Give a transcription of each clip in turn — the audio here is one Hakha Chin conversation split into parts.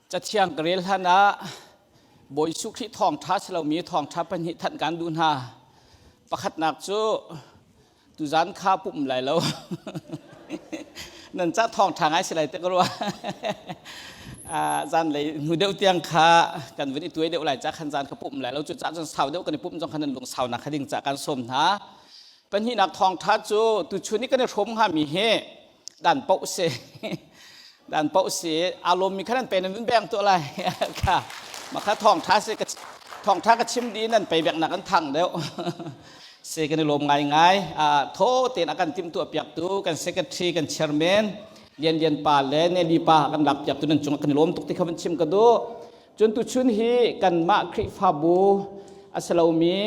Cathiang ka rel hlan ah Bawi Jesuh Khrih thawngṭha si lomi thawngṭha pahnih thanh kan duh hna. Pakhatnak cu tuzan kha pumh lai lo. Nan ca thawngṭha ngai si lai te ka ruah. Zan lei hnu deuh tiang kha kan vun i tuai deuh lai ca khan zan kha pumh lai lo. Cu ca cun sau deuh kan i pumh zong khan nan lung saunak kha ding ca kan sawm hna. Pahnihnak thawngṭha cu tuchun i kan i hrawm hngami hi dan poh si dan poh si aa lawmmi kha nan pe nan vun beng tuah lai kha mah kha thawngṭha si ka thawngṭha ka chim dih nan pei beknak an thang deuh si kan i lawm ngai ngai tho tein a kan timhtuah piaktu kan secretary kan chairman Lian Lian pa le Nelly pa kan lak piaktu nan cung kan i lawm tuk ti kha van chim ka duh Cun tuchun hi kanmah Khrihfabu a si lomi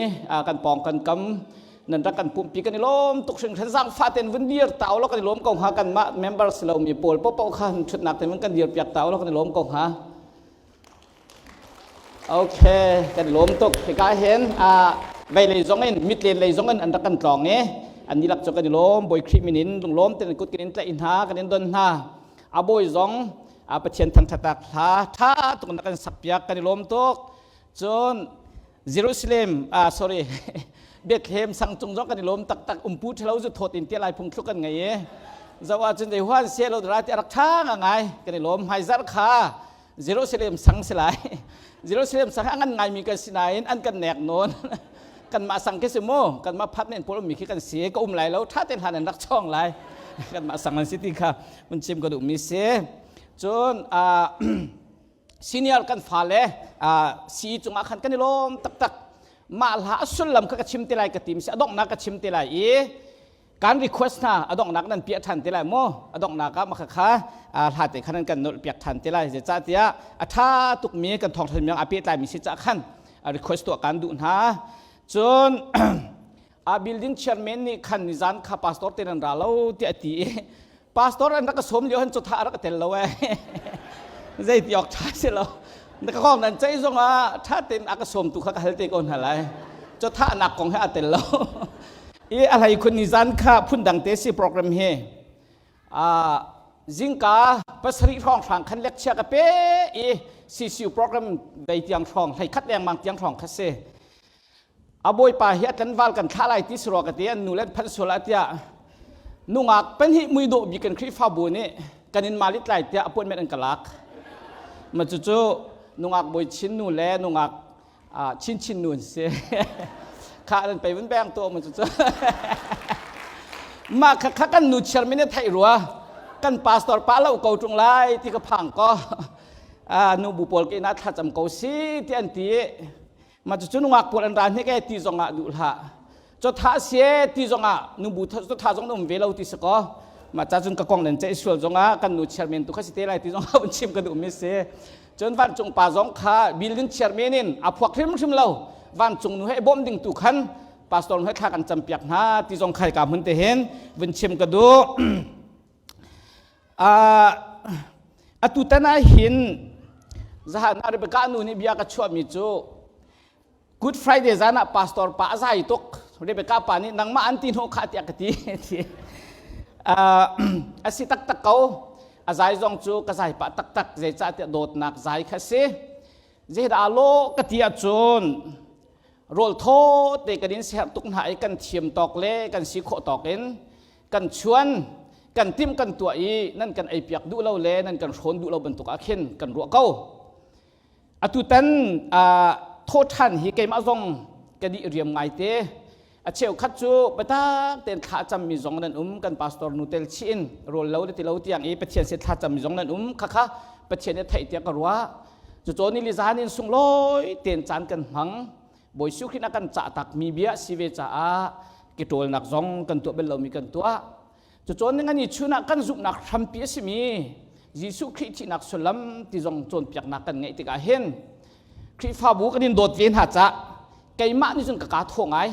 kan pawng kan kam nan rak kan pumpi kan i lawm tuk hringhran zaangfah tein vun dir ta ulaw kan i lawm ko hnga kanmah member si lomi pawl paohpaoh kha ṭhutnak tein vun kan dir piak ta ulaw kan i lawm ko hnga. Okay, kan i lawm tuk. Hika hin vei lei zong in mitlen lei zong in an rak kan tlawng i an dihlak cu kan i lawm. Bawi Khrih min in lunglawm tein kut kan in tlaih hna, kan in don hna. A bawi zong Pathian thangṭhatnak hla ṭha tuk na kan sakpiak kan i lawm tuk. Cun Jerusalem ah sorry Bethlehem sang cung zong kan i lawm taktak umpu ṭhalo zu thawt in tialai phung thluk kan ngei i zo ahcun zei huan se lo dara ti a rak ṭha ngai kan i lawm hmaizarh kha Jerusalem sang si lai Jerusalem sang a ngan ngaimi kan si nain an kan nek nawn kanmah sang khi si mu kanmah phat nen pawl ummi khi kan si ka um lai lo ṭha tein hlan an rak chawng lai kanmah sang an si ti kha mun chim ka duhmi si cun senior kan fale si cungah khan kan i lawm taktak mah hla a sullam kha ka chim te lai ka tim si a donghnak ka chim te lai i kan request hna a donghnak nan piah ṭhan te lai mu a donghnak ah maka kha hla te khan kan nolh piak ṭhan te lai zeicahtiah a ṭha tukmi kan thawngṭha miang a pehtlai mi si cah khan request tuah kan duh hna cun a building chairman nih khan nizan kha pastor te nan ra lo tiah a ti i pastor an rak ka sawm lio han chawtha a rak tel lo eh zei ti awk ṭha si lo na ka kong nan ceih zong ah ṭha tein a ka sawm tu kha ka hal te ko hna lai chawtha nak kong he a tel lo i a hlei khun nizan kha phundang te si program hi a zingka pasarih hrawng hrang khan lecture ka pe i CCU program dei tiang hrawng hlei khat lengmang tiang hrawng kha si A bawipa hi a tlanval kan thlah lai ti si rua ka ti an nu le an phanh sual ah tiah nungak pahnih muidawh bik kan Khrihfabu nih kan in malit lai tiah appointment an ka lak. Ma cucu nungak bawi chin nu le nungak chin chin nu an si. Kha an pei vun beng to ma cucu. Mah kha kha kan nu chairman nih theih rua kan pastor pa lo ko ṭung lai ti ka phang ko. Nu bu pawl ke na thlacam ko si ti an ti. Ma cu nungak pawl an ra hnik e ti zong ah duh hlah. Chawtha si e ti zong ah nubu chawtha zong na um ve lo ti si ko. Ma ca cun ka kong nan ceih sual zong ah kan nu chairman tu kha si te lai ti zong ah chim ka duh mi si. Cun vancung pa zong kha building chairman in a phuak hrimhrim lo. Vancung nu he bawm ding tu khan pastor nu he thla kan campiak hna ti zong khai ka hmun te hin vun chim ka duh. Atutan ah hin zahan ah Rebecca nu nih bia ka chuahmi cu Good Friday zan ah pastor pa a zai tuk. Rebecca pa nih nangmah an ti hnawh kha tiah ka ti. A si taktak ko. A zai zong cu ka zai pah taktak zeicahtiah dawtnak zai kha si. Zeidah law ka ti ahcun rawl thaw te kan in serh tuk hna i kan thiam tawk le kan si khawh tawk in kan chuan kan tim kan tuah i nan kan eipiak duh lo le nan kan hrawn duh lo bantuk ah khin kan ruah ko atutan thawṭhan hi keimah zong ka dih riam ngai te a cheukhat cu biatak tein thla cammi zong nan um kan pastor nu tel chih in rawl lo le ti lo tiang i Pathian sin thla cammi zong nan um khakha Pathian nih theih tiah ka ruah cucaw ni lizan in sunglawi tein caan kan hmang Bawi Jesuh Khrih a kan cah takmi bia si ve caah ki ṭawlnak zong kan tuah bal lomi kan tuah. Cucawn ning ani chun ah kan zumhnak hrampi a simi Jesuh Khrih thihnak sullam ti zong cawnpiaknak kan ngeih tikah hin Khrihfabu kan in dawt ve hna cah keimah nih cun ka kaa thaw ngai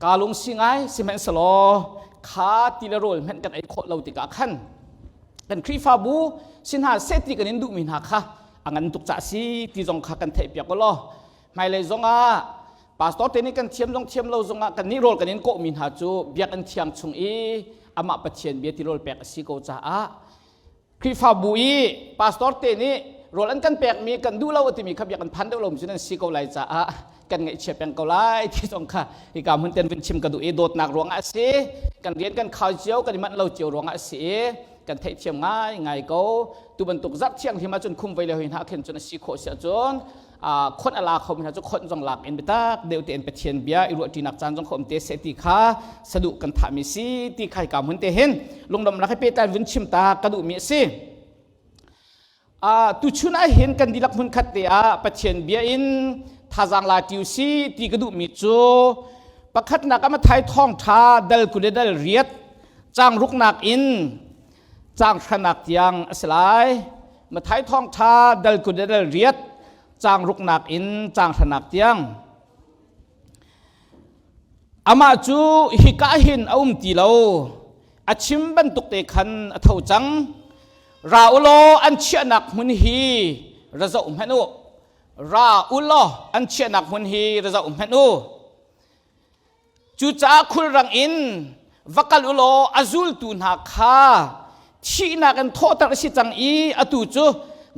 kaa lungsi ngai sihmanhsehlaw kha ti le rawl hmanh kan ei khawh lo tikah khan kan Khrihfabu si hna seh ti kan in duhmi hna kha a ngan tuk cah si ti zong kha kan theihpiak u law hmailei zong ah pastor te nih kan thiam zong thiam lo zong ah kan nih rawl kan in kawhmi hna cu biakinn thiang chung i amah Pathian bia ti rawl pek a si ko caah Khrihfabu i pastor te nih Rawl an kan pekmi kan duh lo a timi kha biakinn phan deuh lomi cu nan si ko lai caah kan ngaihchia peng ko lai ti zong kha hika hmun ten vun chim ka duh i dawtnak ruangah a si. Kan rian kan khau cio, kan i manh lo cio ruangah a si i kan theihthiam ngai ngai ko. Tu bantuk zarh thianghlim ahcun khum voi le hoi hna khin cun a si khawh si ahcun khonh a la khomi hna cu khonh zong lak in biatak deuh tein Pathian bia i ruahṭinak caan zong kha um te seh ti kha saduh kan thahmi si ti kha hika hmun te hin lunglawmhnak he pehtlai vun chim ta ka duhmi a si. Tuchun ah hin kan dihlak hmunkhat te ah Pathian bia in thazaang la ṭi si ti ka duhmi cu pakhatnak ah Matthai thawngṭha dal 20 le dal riat caang ruknak in caang hranak tiang a si lai. Matthai thawngṭha dal 20 le dal riat caang ruknak in caang hranak tiang. Amah cu hika hin a um ti lo. A chim bantuk te khan a tho cang. Ra u law an chiahnak hmun hi ra zoh hmanh u. Ra u law an chiahnak hmun hi ra zoh hmanh u. Cucaah khulrang in va kal u law a zultu hna kha thihnak in thawhter a si cang i atu cu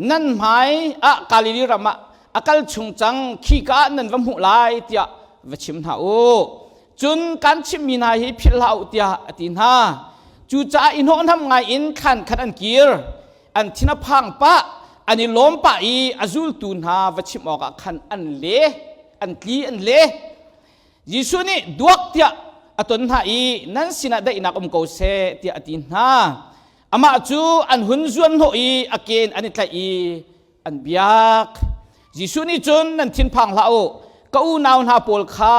nan hmai ah Galilee ram ah a kal chung cang khika ah nan va hmuh lai tiah va chim hna u. Cun kan chimhmi hna hi philh hlah u tiah a ti hna. Cucaah i hnawhhnam ngai in khan khan an kir. An thin a phang pah, an i lawm pah i a zultu hna va chimh awkah khan an le, an tli an le. Jesuh nih duak tiah a ton hna i nan sinah daihnak um ko seh tiah a ti hna. Amah cu an hun zuanhnawh i a ken an i tlaih i an biak. Jesuh nih cun nan thinphang hlah u, ka unau hna pawl kha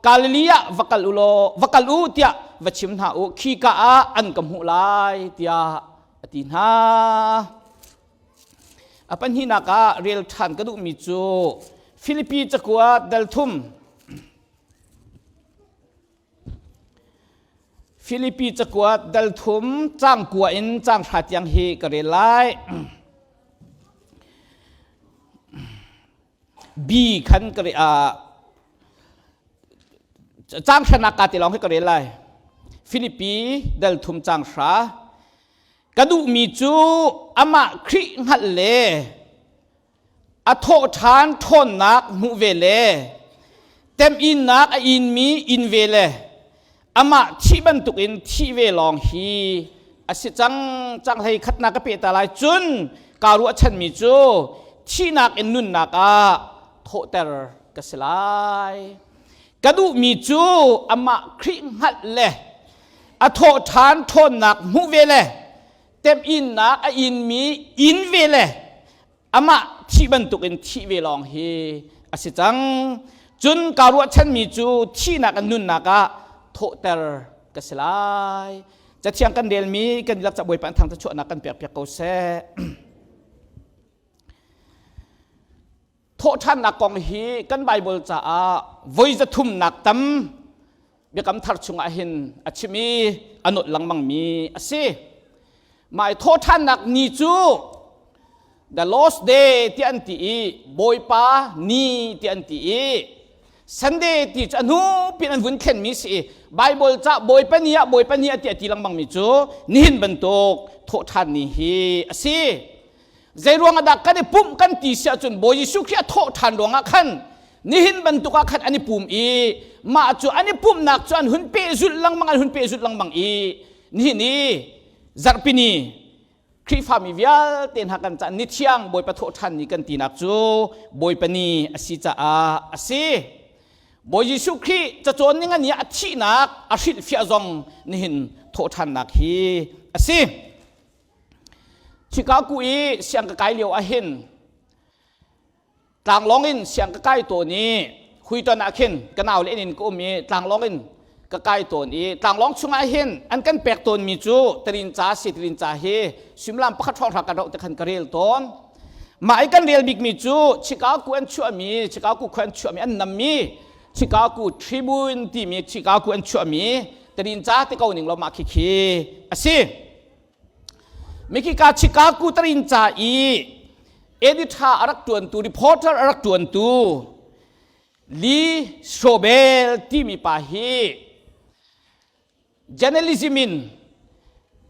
Galilee ah va kal u law va kal u tiah va chim hna u, khika ah an ka hmuh lai tiah a ti hna. A pahnihnak ah rel ṭhan ka duhmi cu Filipi cakuat dal thum Filipi cakuat dal thum caang kua in caang hra tiang hi ka rel lai. B khan ka re caang hranak ka ti lawng hi ka rel lai. Filipi dal thum caang hra Ka duhmi cu amah Khrih hngalh le a thawhṭhan ṭhawnnak hmuh ve le temhinnak a inmi in ve le amah thih bantukin thih ve lawng hi a si cang. Cang hlei khatnak ka peh ta lai. Cun kaa ruahchanmi cu thihnak in nunnak ah thawhter ka si lai. Ka duhmi cu amah Khrih hngalh le a thawhṭhan ṭhawnnak hmuh ve le temhinnak a inmi in ve le amah thih bantukin thih ve lawng hi a si cang. Cun kaa ruahchanmi cu thihnak in nunnak ah thawhter ka si lai. Cathiang kan relmi kan dihlak ca Bawipa thang chuahnak kan pekpiak ko seh. Thawhṭhannak kong hi kan Baibal caah voi zathumnak tam Biakam Thar chungah hin a chim i a nolh lengmangmi a si. Mah i thawhṭhannak ni cu the Lord's Day ti an ti i Bawipa ni ti an ti i Sunday ti cu a hnu pin an vun thlenmi si i Baibal ca Bawipa ni ah Bawipa ni ah ti a ti lengmangmi cu nihin bantuk thawhṭhan ni hi a si. Zeiruang ah dah kan i pumh kan ti si ahcun Bawi Jesuh Khrih a thawh ṭhan ruangah khan nihin bantuk ah khan an i pum i mah cu an i pumhnak cu an hun pehzulh lengmang an hun pehzulh lengmang i nihin i zarhpini Khrihfami vialte hna kan caan ni thiang Bawipa thawh ṭhan ni kan tinak cu Bawipa ni a si caah a si. Bawi Jesuh Khrih cacawn ning ani a thihnak a hrilhfiah zong nihin thawh ṭhannak hi a si. Chicago i siang ka kai lio ahhin tlanglawng in siang ka kai tawn i huiton ah khin ka nau le in ka um i tlanglawng in ka kai tawn i tlanglawng chungah hin an kan pek tawnmi cu tarinca si tarinca hi suimilam pakhat hrawng kan roh te khan ka rel tawn mah i kan rel bikmi cu Chicago an chuahmi Chicago khua an chuahmi an nammi Chicago Tribune timi Chicago an chuahmi tarinca te ko ning lo mah khikhi a si Mikika Chicago tarinca i editor a rak ṭuantu, reporter a rak ṭuantu Lee Strobel timi pa hi journalism in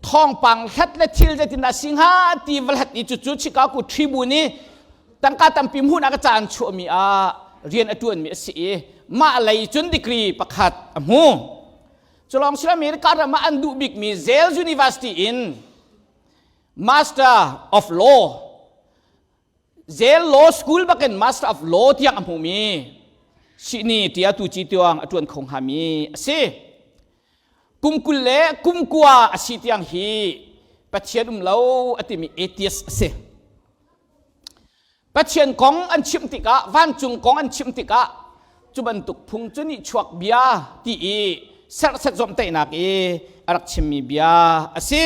Thawngpang hlat le thil zeitin dah si hnga ti va hlat i cucu Chicago Tribune i tangka tampi hmun ah ka ca an chuahmi ah rian a ṭuanmi a si i mah lei cun degree pakhat a hmu. Culawng sila America ram ah an duh bikmi Yale University in Master of Law Yale Law School bakin Master of Law tiang a hmumi sihni tia tu ci tiang a ṭuan kho hngami a si. Kum 20 le kum 9 a si tiang hi Pathian um lo a timi atheist a si. Pathian kong an chimh tikah vancung kong an chimh tikah cu bantuk phung cu nih chuak bia ti i serhset zawmhtaihnak i a rak chimmi bia a si.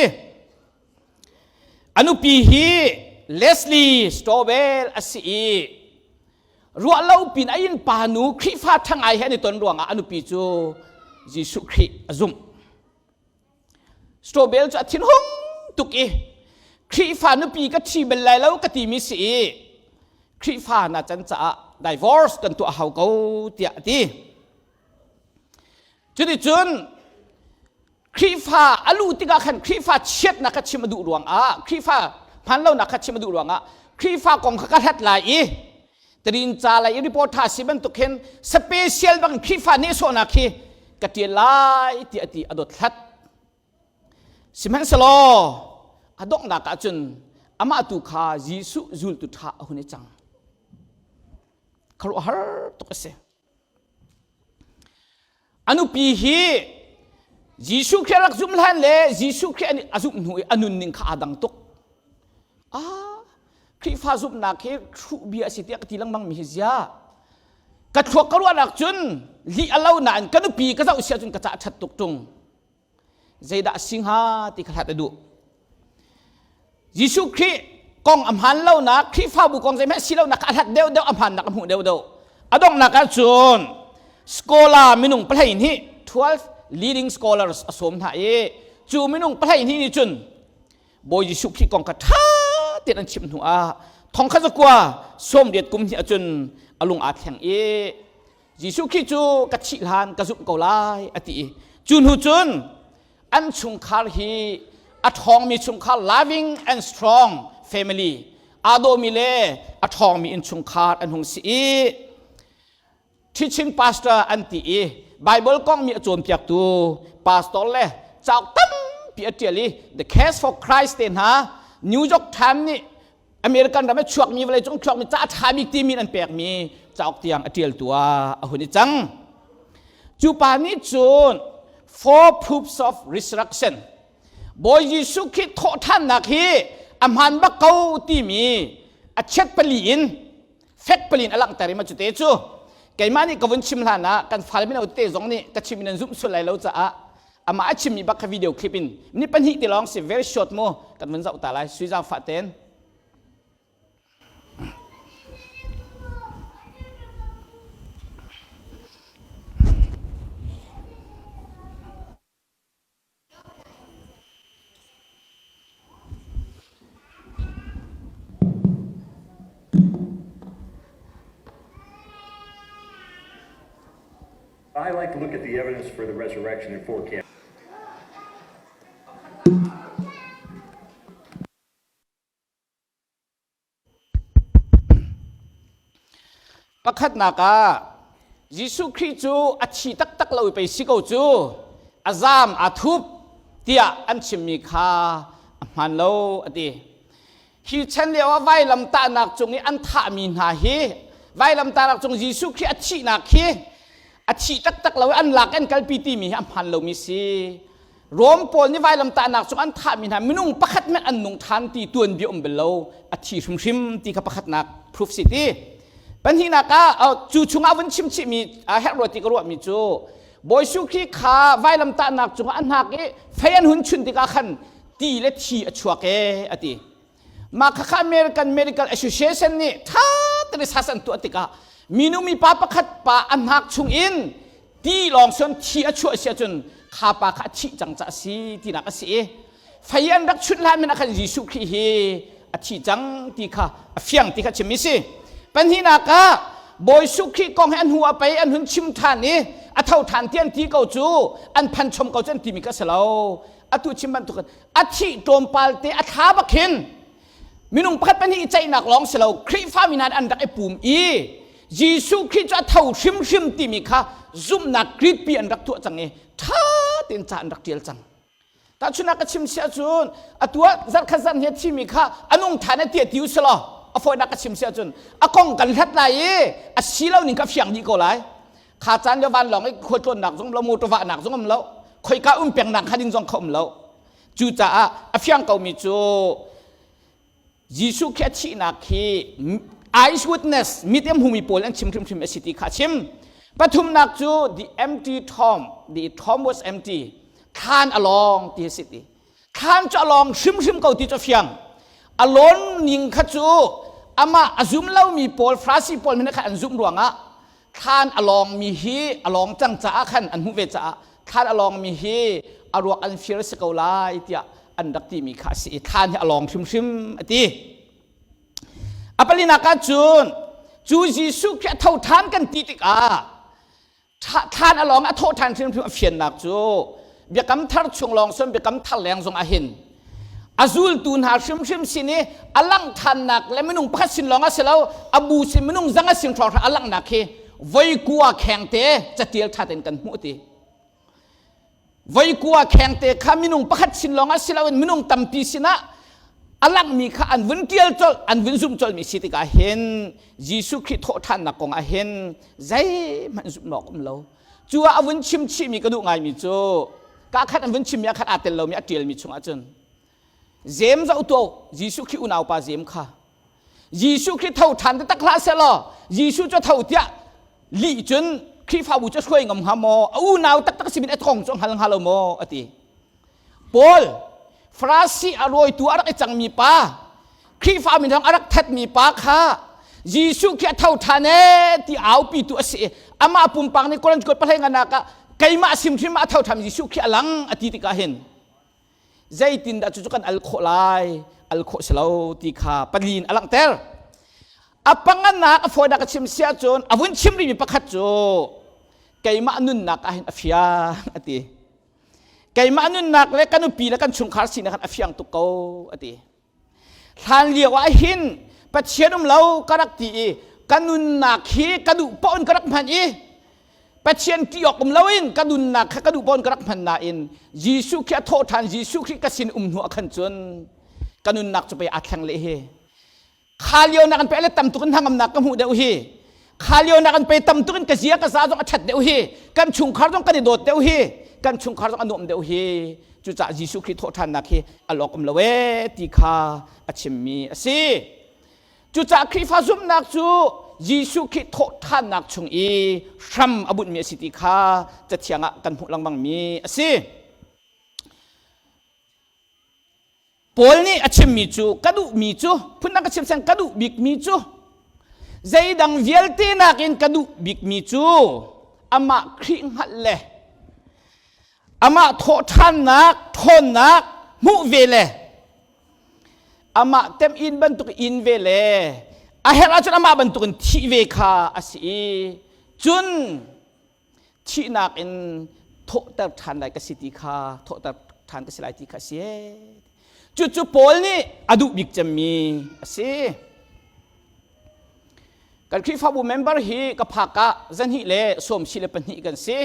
A nupi hi Leslie Stowell a si i ruahlo pin a innpa nu Khrihfa ṭhangai he an i ton ruangah a nupi cu Jesuh Khrih a zumh. Stowell cu a thinhung tuk i Khrihfa nupi ka ṭhi bal lai lo ka timi si i Khrihfa na can caah divorce kan tuah hau ko tiah a ti. Cuticun Khrihfa a luh tikah khan Khrihfa chiatnak kha chim a duh ruangah Khrihfa hmanlonak kha chim a duh ruangah Khrihfa kong kha ka hlat lai i tarin ca lai i report tha si bantuk hin special bang Khrihfa nehsawhnak hi ka tial lai ti a ti a dot hlat sihmanhsehlaw a donghnak ah cun amah tu kha Jesuh zultu ṭha a hun i cang khuaruahhar tuk a si A nupi hi Jesuh Khrih a rak zumh hlan le Jesuh Khrih a zumh hnu i a nunning kha aa dang tuk. Ah, Khrihfa zumhnak hi hruh bia a si tiah ka ti lengmang mi hi zia. Ka thluak ka ruahnak cun lih a lo nain ka nupi ka zoh si ahcun ka cah ṭhat tuk ṭung. Zeidah a si hnga ti kha hlat a duh. Jesuh Khrih kong a hmaan lonak, Khrihfabu kong zeihmanh si lonak a hlat deuhdeuh, a hmaannak a hmuh deuhdeuh. A donghnak ahcun scholar minung 12, 12 leading scholars a sawm hna i cu minung 12 nih cun Bawi Jesuh Khrih kong kha ṭha tein an chimh hnu ah thong kha zakua 80 kum hnih ahcun a lung aa thleng i Jesuh Khrih cu ka thih hlan ka zumh ko lai a ti i cu hnu cun an chungkhar hi a ṭhawngmi chungkhar loving and strong family aa dawmi le a ṭhawngmi innchungkhar an hung si i teaching pastor an ti i Bible kong mi a cawnpiaktu pastor le cauk tampi a ṭial i The Case for Christ te hna New York Times nih American ram i chuakmi vawleicung chuakmi ca a ṭha bik timi an pekmi cauk tiang a ṭialtu ah a hun i cang. Cu pa nih cun four proofs of resurrection Bawi Jesuh Khrih thawhṭhannak hi a hmaan bak ko timi a chiat pali in fek pali in a langhter i ma cu te cu keimah nih ka vun chim hlan ah kan fale mino te zong nih ka chim in an zumh sual lai lo caah amah a chimmi bak kha video clip in ni pahnih te lawng si very short mu kan vun zoh ta lai sui zaang fah ten I like to look at the evidence for the resurrection in four categories. Pakhatnak ah Jesuh Khrih cu a thi taktak lo i pei si ko cu a zaam aa thup tiah an chimmi kha a hmaan lo a ti. Hi chan lio ah vailamtahnak cung i an thahmi hna hi vailamtahnak cung Jesuh Khrih a thihnak hi a thih taktak lo i an lak an kalpi timi hi a hmaan lomi si. Rom pawl nih vailamtahnak cung an thahmi hna minung pakhat hmanh an nung ṭhan ti tuanbia um bal lo a thi hrimhrim ti kha pakhatnak proof si ti. Pahnihnak ah cu chungah vun chim chihmi a herh rua ti ka ruahmi cu Bawi Jesuh Khrih kha vailamtahnak cungah a hnak i fei an hun chun tikah khan ti le thi a chuak ee a ti. Mah khakha American Medical Association nih ṭha tein sas an tuah tikah minu mipa pakhat pa a hnak chung in ti lawng sian thi a chuah si ahcun kha pa kha a thih cang ca a si tinak a si i fei an rak chunh hlan men ah khan Jesuh Khrih hi a thi cang ti kha a fiang ti kha chimmi si. Pahnihnak ah Bawi Jesuh Khrih kong hi an hnu ah pei an hun chim ṭhan i a tho ṭhan ti an ti ko cu an phan chom ko cu an timi kha si lo. Atu chim bantukin a thih tlawmpal te a thla bak hin minung pakhat pahnih i ceihnak lawng si lo Khrihfa mi hna an rak i pum i Jesuh Khrih cu a tho hrimhrim timi kha zumhnak gridpi an rak tuah cang i ṭha tein ca an rak ṭial cang. Tahchunhnak ka chim si ahcun atu ah zarhkhat zarh hi a thimi kha a nung ṭhan a ti ti u silaw a fawinak ka chim si ahcun a kong kan hlat lai i a si lo ning ka fiang dih ko lai. Kha caan le vanlawng i khualtlawnnak zong um lo, motor vahnak zong um lo, khoika um pengnak kha ding zong kha um lo. Cucaah a fiang komi cu Jesuh khi a thihnak hi eyes witness mit em hmumi pawl an chim hrimhrim a si ti kha a chim. Pathumnak cu the empty tomb, the tomb was empty. Thlan a lawng ti a si ti. Thlan cu a lawng hrimhrim ko ti cu a fiang. A lawn ning kha cu amah a zum lomi pawl Farasi pawl min kha an zumh ruangah thlan a lawngmi hi a lawng cang caah khan an hmuh ve caah thlan a lawngmi hi a ruak an fir si ko lai tiah an rak timi kha a si i thlan hi a lawng hrimhrim a ti. A palinak ah cun cu Jesuh khi a tho ṭhan kan ti tikah thlan a lawng a thawh ṭhan hrimhrim a fiannak cu biakam thar chung lawng sun biakam thar leng zong ah hin a zultu hna hrimhrim sin i a langh ṭhannak le minung pakhat sin lawng a si lo a bu sin minung zang a sin hrawng a langhnak hi voi kua khengte catial ṭha tein kan hmuh ti voi kua khengte kha minung pakhat sin lawng a si loin minung tampi sinah a langhmi kha an vun ṭial colh an vun zumh colhmi si tikah hin Jesuh Khrih thawhṭhannak kong ah hin zeihmanh zumh awk um lo Cu ah a vun chim chihmi ka duh ngaimi cu ka khat an vun chimmi ah khat aa tel lomi a ṭialmi chungah cun Jeim zoh tuah Jesuh Khrih unaupa Jeim kha Jesuh Khrih tho ṭhan taktak hlah sehlaw Jesuh cu tho tiah lih cun Khrihfabu cu hruai ngam hnga maw a unau taktak si min a kong cu hngal hnga lo maw a ti Paul Farasi a rawitu a rak i cangmi pa Khrihfa mi a rak thatmi pa kha Jesuh khi a tho ṭhan ee ti aupitu a si i amah pumpak nih Korinth kuat pahlei nganak ah keimah hrimhrim ah a tho ṭhan Jesuh khi a lang a ti tikah hin zeitindah cucu kan al khawh lai al khawh si lo ti kha palin a langhter a panganak a fawinak a chim si ahcun a vun chim rihmi pakhat cu keimah nunnak ah hin a fiang a ti keimah nunnak le ka nupi le kan chungkhar sinak khan a fiang tuk ko a ti Hlan lio ah hin Pathian um lo ka rak ti i ka nunnak hi ka duh paoh in ka rak hman i Pathian ti awk um loin ka nunnak kha ka duh paoh in ka rak hman nain Jesuh khi a thawh ṭhan Jesuh Khrih ka sin um hnu ah khan cun ka nunnak cu pei aa thleng leh hi kha lio nak in pei le tam tuk in hnangamnak ka hmuh deuh hi kha lio nak in pei tam tuk in ka zia ka za zong a ṭhat deuh hi kan chungkhar zong kan i dawt deuh hi kan chungkhar zong a nuam deuh hi Cucaah Jesuh Khrih thawhṭhannak hi a lawk um lo ee ti kha a chimmi a si. Cucaah Khrihfa zumhnak cu Jesuh Khrih thawhṭhannak chung i hram a bunhmi a si ti kha Cathiang ah kan hmuh lengmangmi a si. Paul nih a chimmi cu ka duhmi cu phundang ka chim sen ka duh bikmi cu zeidang vialte nakin ka duh bikmi cu amah Khrih hngalh le amah thawhṭhannak ṭhawnnak hmuh ve le amah temh-in bantuk in ve le a herh ahcun amah bantukin thih ve kha a si i cun thihnak in thawhter ṭhan lai ka si ti kha thawhter ṭhan ka si lai ti kha a si cucu Paul nih a duh bik cemmi a si kan Khrihfabu member hi ka phak ah zahnih le sawm si le pahnih kan si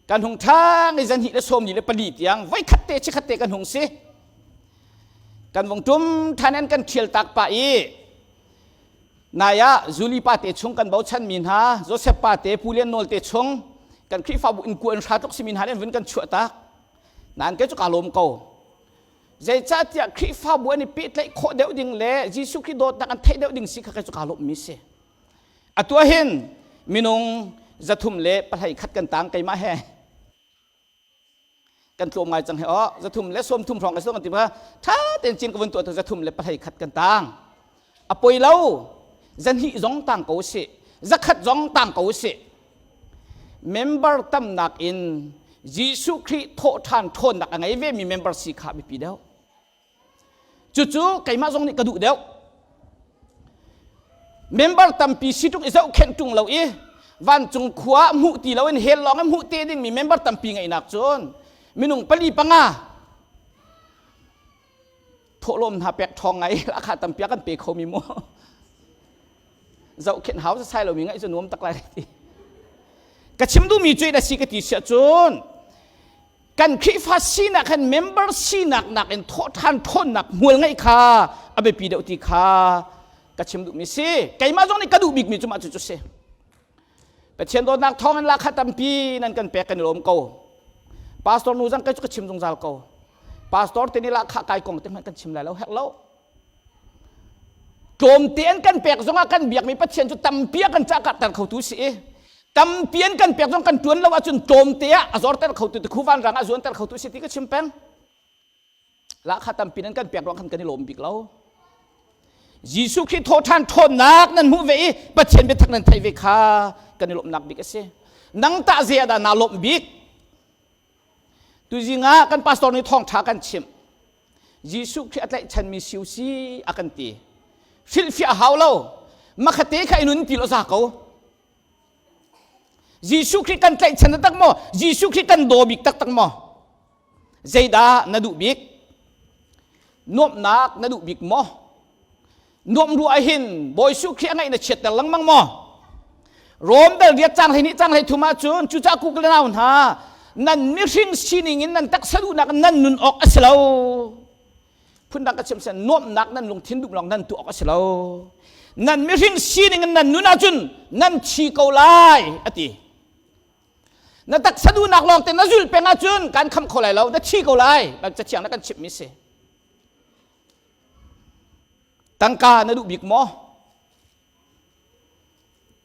kan hung ṭhang i zahnih le sawm ni le pali tiang voi khat te chikhat te kan hung si kan vung ṭum ṭhan an kan ṭhial tak pah i Nai ah Zuli pa te chung kan bochanmi hna, Joseph pa te, Pu Lian Nawl te chung kan Khrihfabu in kuan hra tluk simi hna nih an vun kan chuah tak. Nain kei cu kaa lawm ko. Zeicahtiah Khrihfabu an i pehtlaih khawh deuh ding le Jesuh Khrih dawtnak an theih deuh ding si kha kei cu kaa lawmmi si. Atu ah hin minung 300 le pahlei khat kan tang keimah he. Kan tlawm ngai cang he aw 330 hrawng ka si kan ti kha ṭha tein cin ka vun tuah tu 314 kan tang a poi lo 200 zong tang ko si 100 zong tang ko si member tamnak in Jesuh Khrih thawhṭhan ṭhawnnak a ngei ve mi member si kha biapi deuh Cucu keimah zong nih ka duh deuh. Member tampi si ṭung i zohkhenh ṭung lo i vancung khua hmuh ti loin hell lawng in hmuh te dingmi member tampi ngeihnak cun. Minung pali panga thawhlawm hna pek ṭhawng ngai lahkhah tampi a kan pe khomi mu. Zohkhenh hau sai lomi ngaih cu nuam tak lai ti. Ka chim duhmi cu a si ka ti siah cun kan Khrihfa sinak khan member sinak nakin thawhṭhan ṭhawnnak hmual ngeih kha a biapi deuh ti kha ka chim duhmi si. Keimah zong nih ka duh bikmi cu mah cucu si. Pathian dawtnak thawngin lahkhah tampi nan kan pek kan i lawm ko. Pastor nu zang kai cu ka chim zungzal ko. Pastor te nih lahkhah kai kong te hmanh kan chim lai lo herh lo. Tlawmte an kan pek zongah kan biakmi Pathian cu tampi a kan cahkarter khotu si i tampi an kan pek zong kan ṭuan lo ahcun tlawmte ah a zorter khotu ti khu vanrang ah zuanter khotu si ti ka chim peng. Lahkhah tampi nan kan pek ruang khan kan i lawm bik lo. Jesuh Khrih thawhṭhan ṭhawnnak nan hmuh ve i Pathian biatak nan theih ve kha kan i lawmhnak bik a si. Nang tah zei ah dah naa lawmh bik? Tuzing ah kan pastor nih thawngṭha kan chimh. Jesuh Khrih a tlaihchanmi siu si a kan ti. Hrilhfiah a hau lo. Makhate kha i nun ti lo za ko. Jesuh Khrih kan tlaihchan taktak maw? Jesuh Khrih kan daw bik taktak maw? Zeidah na duh bik? Nuamhnak na duh bik maw? Nuamh ruah hin Bawi Jesuh Khrih a ngaih na chiatter lengmang maw? Rom dal riat cang hlei nih cang hlei thum ahcun cucaah kuk le nau hna nan mihring sining in nan taksa duhnak nan nun awk a si lo. Phundang ka chim sen nuamhnak nan lungthin duh lawng nan tuah awk a si lo. Nan mihring sining in nan nun ahcun nan thi ko lai a ti. Na taksa duhnak lawng te na zulh peng ahcun kan kham kho lai lo, na thi ko lai. Cathiang na kan chimhmi si. Tangka na duh bik maw?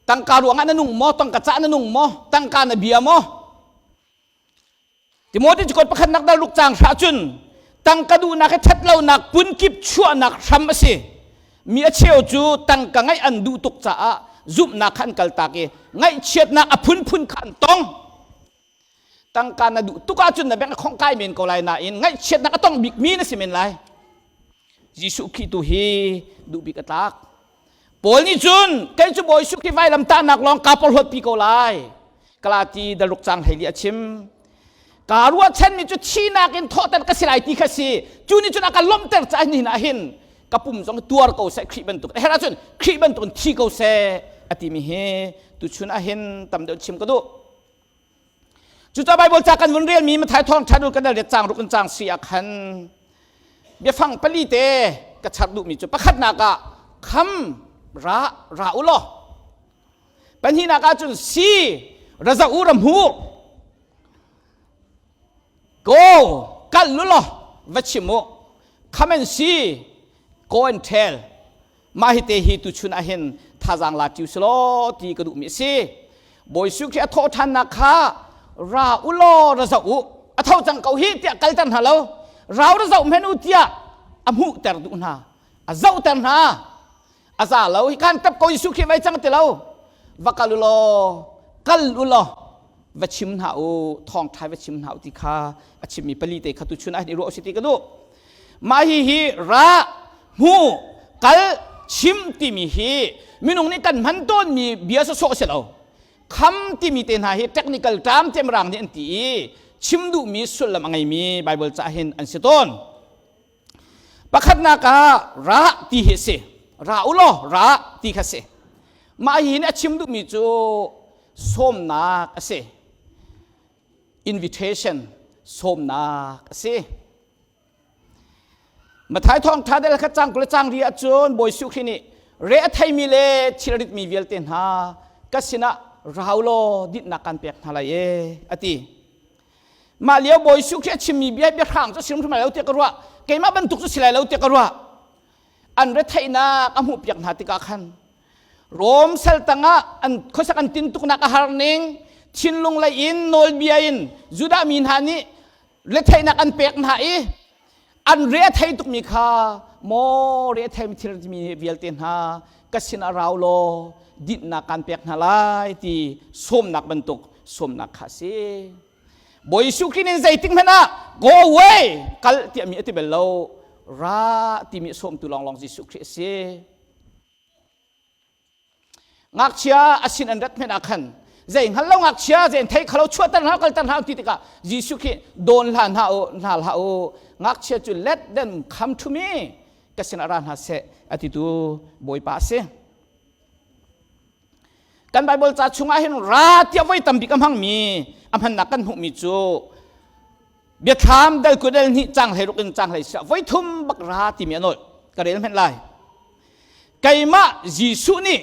Tangka ruangah na nung maw? Tangka cah na nung maw? Tangka na bia maw? Timote cukot pakhatnak dal ruk cang hra cun tangka duhnak hi ṭhatlonak punkip chuahnak hram a si. Mi a cheu cu tangka ngaih an duh tuk caah zumhnak kha an kaltak i ngaihchiatnak a phunphun kha an tong. Tangka na duh tuk ahcun na bank a khongh kai men ko lai nain ngaihchiatnak a tong bikmi na si men lai. Jesuh Khrih tu hi duh bik a tlak. Paul nih cun kei cu Bawi Jesuh Khrih vailam tahnak lawng kaa porhlawtpi ko lai. Galati daruk cang hlei li a chim. Kaa ruahchanmi cu thihnak in thawhter ka si lai ti kha si. Cu nih cun a ka lawmhter caah nihin ah hin ka pum zong tuar ko seh Khrih bantuk. A herh ahcun Khrih bantuk in thi ko seh a timi hi tuchun ah hin tam deuh chim ka duh. Cucaah Baibal ca kan vun relmi Matthai thawngṭha dul kan riat cang ruk in cang si ah khan biafang pali te ka char duhmi cu pakhatnak ah kham ra ra u law pahnihnak ah cun si ra za u ra hmu go kal u law va chim u come and see go and tell Mah hi te hi tuchun ah hin thazaang la ṭiu selaw ti ka duhmi a si. Bawi Jesuh Khrih a thawh ṭhannak kha ra u law ra zoh u. A tho cang ko hi tiah kalter hna lo. Rau ra zoh hmenh u tiah a hmuhter duh hna. A zohter hna. A za lo. Hi khan tap ko Jesuh Khrih vai cang ti lo. Va kal u law, kal u law va chim hna u, thawngṭha va chim hna u ti kha a chimmi pali te kha tuchun ah hin i ruah u si ti ka duh. Mah hihi ra, hmu, kal, chim timi hi minung nih kan hman tawnmi bia sawsawh a si lo. Kham timi te hna hi technical term tiamrang nih an ti i chim duhmi sullam a ngeimi Bible ca hin an si tawn. Pakhatnak ah ra ti hi a si. Ra u law ra ti kha si. Mah hi hin a chim duhmi cu sawmnak a si. Invitation sawmnak a si. Mathai thawngṭha del kha cang kul cang ri ahcun Bawi Jesuh Khrih nih re a theimi le thil a ritmi vialte hna ka sinah rau law dinhnak kan pek hna lai e a ti. Mah lio Bawi Jesuh Khrih a chimmi bia biahrang cu sim hrim lai lo tiah ka ruah. Keimah bantuk cu si lai lo tiah ka ruah. An retheihnak a hmuhpiak hna tikah khan Rom sal tangah an khuasak an tintuknak a har ning thinlung lei in nawlbia in Judah mi hna nih retheihnak an pek hna i an re a thei tukmi kha maw re a theimi thil mi vialte hna ka sinah rau law dinhnak kan pek hna lai ti sawmnak bantuk sawmnak kha a si. Bawi Jesuh Khrih nih zeitik hmanh ah go away kal tiah mi a ti bal lo ra timi sawmtu lawnglawng Jesuh Khrih a si. Ngakchia a sin an rat hmenh ah khan Zei hngal lo ngakchia zei thei khalo chuahter hna kalter hna ti tikah Jesuh khi dawn hlah hna u hna hlah u ngakchia cu let them come to me ka sinah ra hna seh a titu Bawipa a si. Kan Bible ca chungah hin ra tiah voi tambik a hmangmi a hmannak kan hmuhmi cu biathlam dal kudel hnih cang hlei ruk in cang hlei sia voi thum bak ra timi a nawl ka rel hmenh lai. Keimah Jesuh nih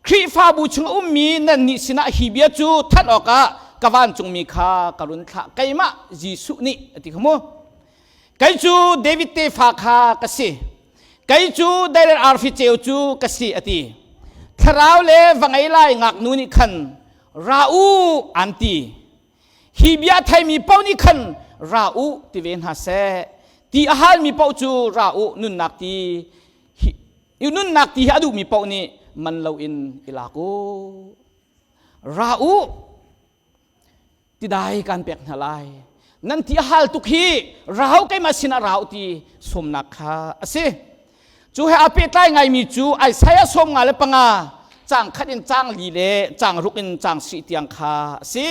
Khrihfabu chung a ummi nannih sinah hi bia cu thanh awkah ka vancungmi kha ka run thlah. Keimah Jesuh nih a ti kha mu. Kei cu David tefa kha ka si. Kei cu Daniel arfi ceu cu ka si a ti. Thlarau le va ngei lai ngaknu nih khan ra u an ti. Hi bia theimi paoh nih khan ra u ti ve hna seh. Ti a halmi paoh cu ra u nunnak ti hi nunnak ti hi a duhmi paoh nih man loin i lak u. Ra u tidai kan pek hna lai. Nan ti a hal tuk hi rau keimah sinah rau ti sawmnak kha a si. Cu he aa pehtlai ngaimi cu Isaiah 55 caang khat in caang li le caang ruk in caang si tiang kha a si.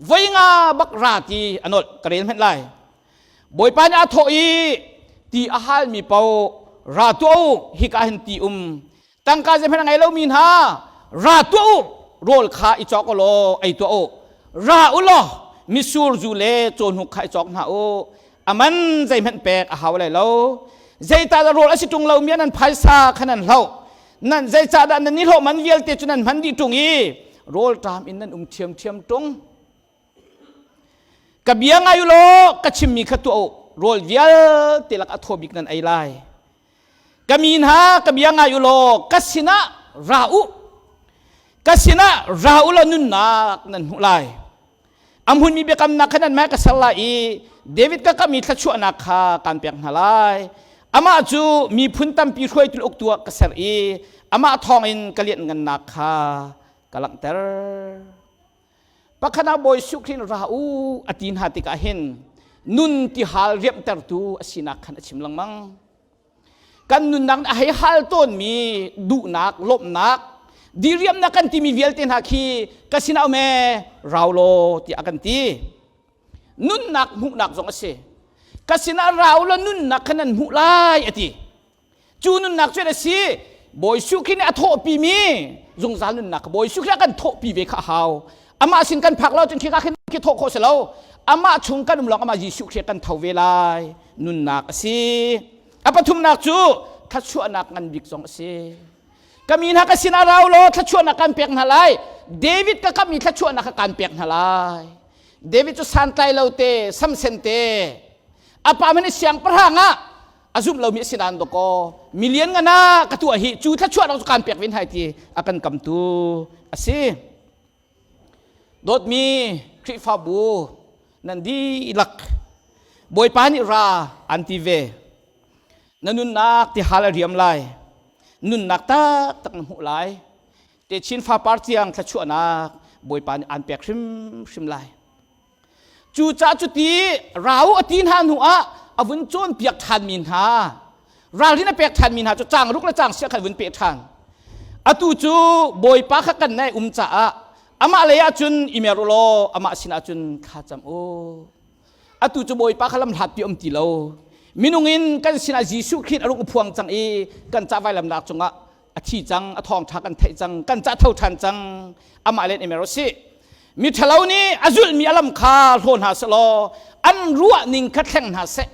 Voi nga bak ra ti a nolh ka rel hmenh lai. Bawipa nih a thawh i ti a halmi paoh ra tuah u hika hin ti um tangka zeihmanh a ngei lomi hna ra tuah u rawl kha i cawk u law ei tuah u ra u law mitsur zu le cawhnuk kha i cawk hna u a man zeihmanh pek a hau lai lo zeicahdah rawl a si ṭung lomi nan phaisa kha nan hloh nan zeicahdah nan nihlawh man vialte cu nan hman dih ṭung i rawl ṭam in nan um ṭhiamṭhiam ṭung Ka bia ngai u law ka chimmi kha tuah u. Rawl vialte lak a thaw bik nan ei lai. Ka mi hna ka bia ngai u law ka sinah ra u. Ka sinah ra u law nunnak nan hmuh lai. A hmunmi biakamnak kha nanmah ka ser lai i David ka kammi thluachuahnak kha kaan pek hna lai. Amah cu miphun tampi hruaitu uktu ah ka ser i amah thawngin ka lianhngannak kha ka langhter. Pakhat ah Bawi Jesuh Khrih ra u a ti hna tikah hin nun ti hal riamhtertu a sinak khan a chim lengmang. Kan nunnak nih a hei hal tawnmi duhnak, lawmhnak, diriamnak kan timi vialte hna khi ka sinah um ee rau law tiah a kan ti. Nunnak hmuhnak zong a si. Ka sinah rau law nunnak kha nan hmuh lai a ti. Cu nunnak cu a si Bawi Jesuh Khrih nih a thawhpimi zungzal nunnak kha Bawi Jesuh Khrih a kan thawhpi ve kha a hau. Amah sin kan phak lo cun khika khin khi thawh khawh si lo. Amah chung kan um lawng amah Jesuh Khrih kan tho ve lai. Nunnak a si. A pathumnak cu thluachuahnak ngan bik zong a si. Ka mi hna ka sinah rau law thluachuahnak kan pek hna lai. David ka kammi thluachuahnak kha kan pek hna lai. David cu santlai lo te, samsen te. A pa man siangpahrang ah a zumh lomi a si nain dawkaw million ngana ka tuah hi cu thluachuah cu kaan pek ven hai ti a kan kamtu a si dawtmi Khrihfabu nan dihlak Bawipa nih ra an ti ve na nunnak ti hal a riam lai nunnak taktak na hmuh lai te chin fapar tiang thluachuahnak Bawipa nih aan pek hrimhrim lai Cucaah cuti rau a ti hna hnu ah a vun cawnpiak ṭhanmi hna ralrin a pek ṭhanmi hna cu caang ruk le caang sia khan vun peh ṭhan. Atu cu Bawipa kha kan naih um caah amah lei ah cun i mer u law amah sinah cun thla cam u. Atu cu Bawipa kha lamhlatpi um ti lo. Minung in kan sinah Jesuh Khrih a rung phuang cang i kan ca vailamnak cungah a thi cang a thawngṭha kan theih cang kan ca tho ṭhan cang amah len i mer usih mi ṭhalo nih a zulhmi a lam kha hlaw hna selaw an ruah ning kha thleng hna seh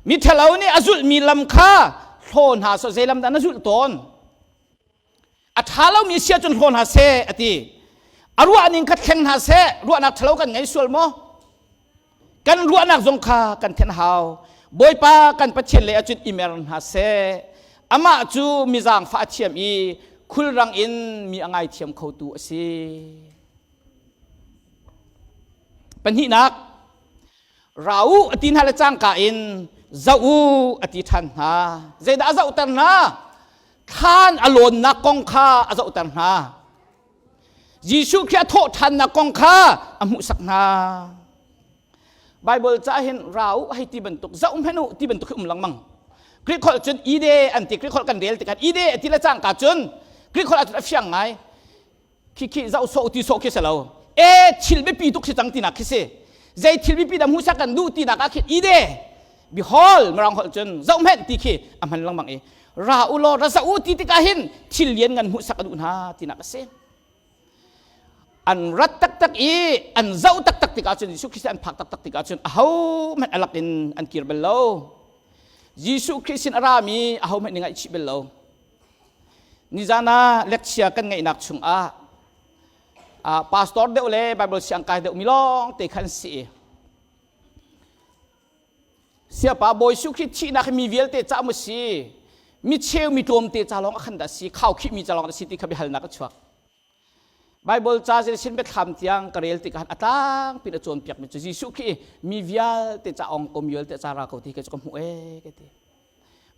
mi ṭhalo nih a zulhmi lam kha hlaw hna seh zei lam dah na zulh tawn a ṭha lomi sia cun hlaw hna seh a ti a ruah ning kha thleng hna seh ruahnak ṭhalo kan ngei sual maw Kan ruahnak zong kha kan thenh hau. Bawipa kan Pathian lei ahcun i mer hna seh. Amah cu mi zaangfah a thiam i khulrang in mi a ngaithiam khotu a si. Pahnihnak, ra u a ti hna le cangka in zoh u a ti ṭhan hna. Zeidah a zohter hna? Thlan a lawnnak kong kha a zohter hna. Jesuh Khrih a thawh ṭhannak kong kha a hmuhsak hna. Bible ca hin ra u hei ti bantuk zoh hmenh u ti bantuk hi um lengmang. Greek holh cun ide an ti Greek holh kan rel tikah ide a ti le cangka cun Greek holh ahcun a fiang ngai. Khi khi zoh sawh ti sawh khi si lo. E thil biapi tuk si cang tinak khi si. Zei thil biapi dah hmuhsak kan duh tinak ah khin ide behold mirang holh cun zoh hmenh ti khi a hman lengmang i ra u law ra zoh u ti tikah hin thil lian ngan hmuhsak a duh hna tinak a si. An rat taktak i an zoh taktak tikah cun Jesuh Khrist an phak taktak tikah cun ahohmanh a lak in an kir bal lo. Jesuh Khrist sin a rami ahohmanh nih ngaihchih bal lo. Nizan ah lecture kan ngeihnak chungah pastor deuh le Bible siangkai deuh mi lawng te khan si. Siapa Bawi Jesuh Khrist thihnak hi mi vialte ca mu si. Mi cheu mi tlawmte ca lawng a khan dah si, khau khih mi ca lawng dah si ti kha biahalnak a chuak. Bible ca sin biathlam tiang ka rel tikah a tlang pin a cawnpiak mi cu Jesuh khi mi vialte ca ong ko mi vialte ca ra ko ti ka cu ka hmuh e ka ti.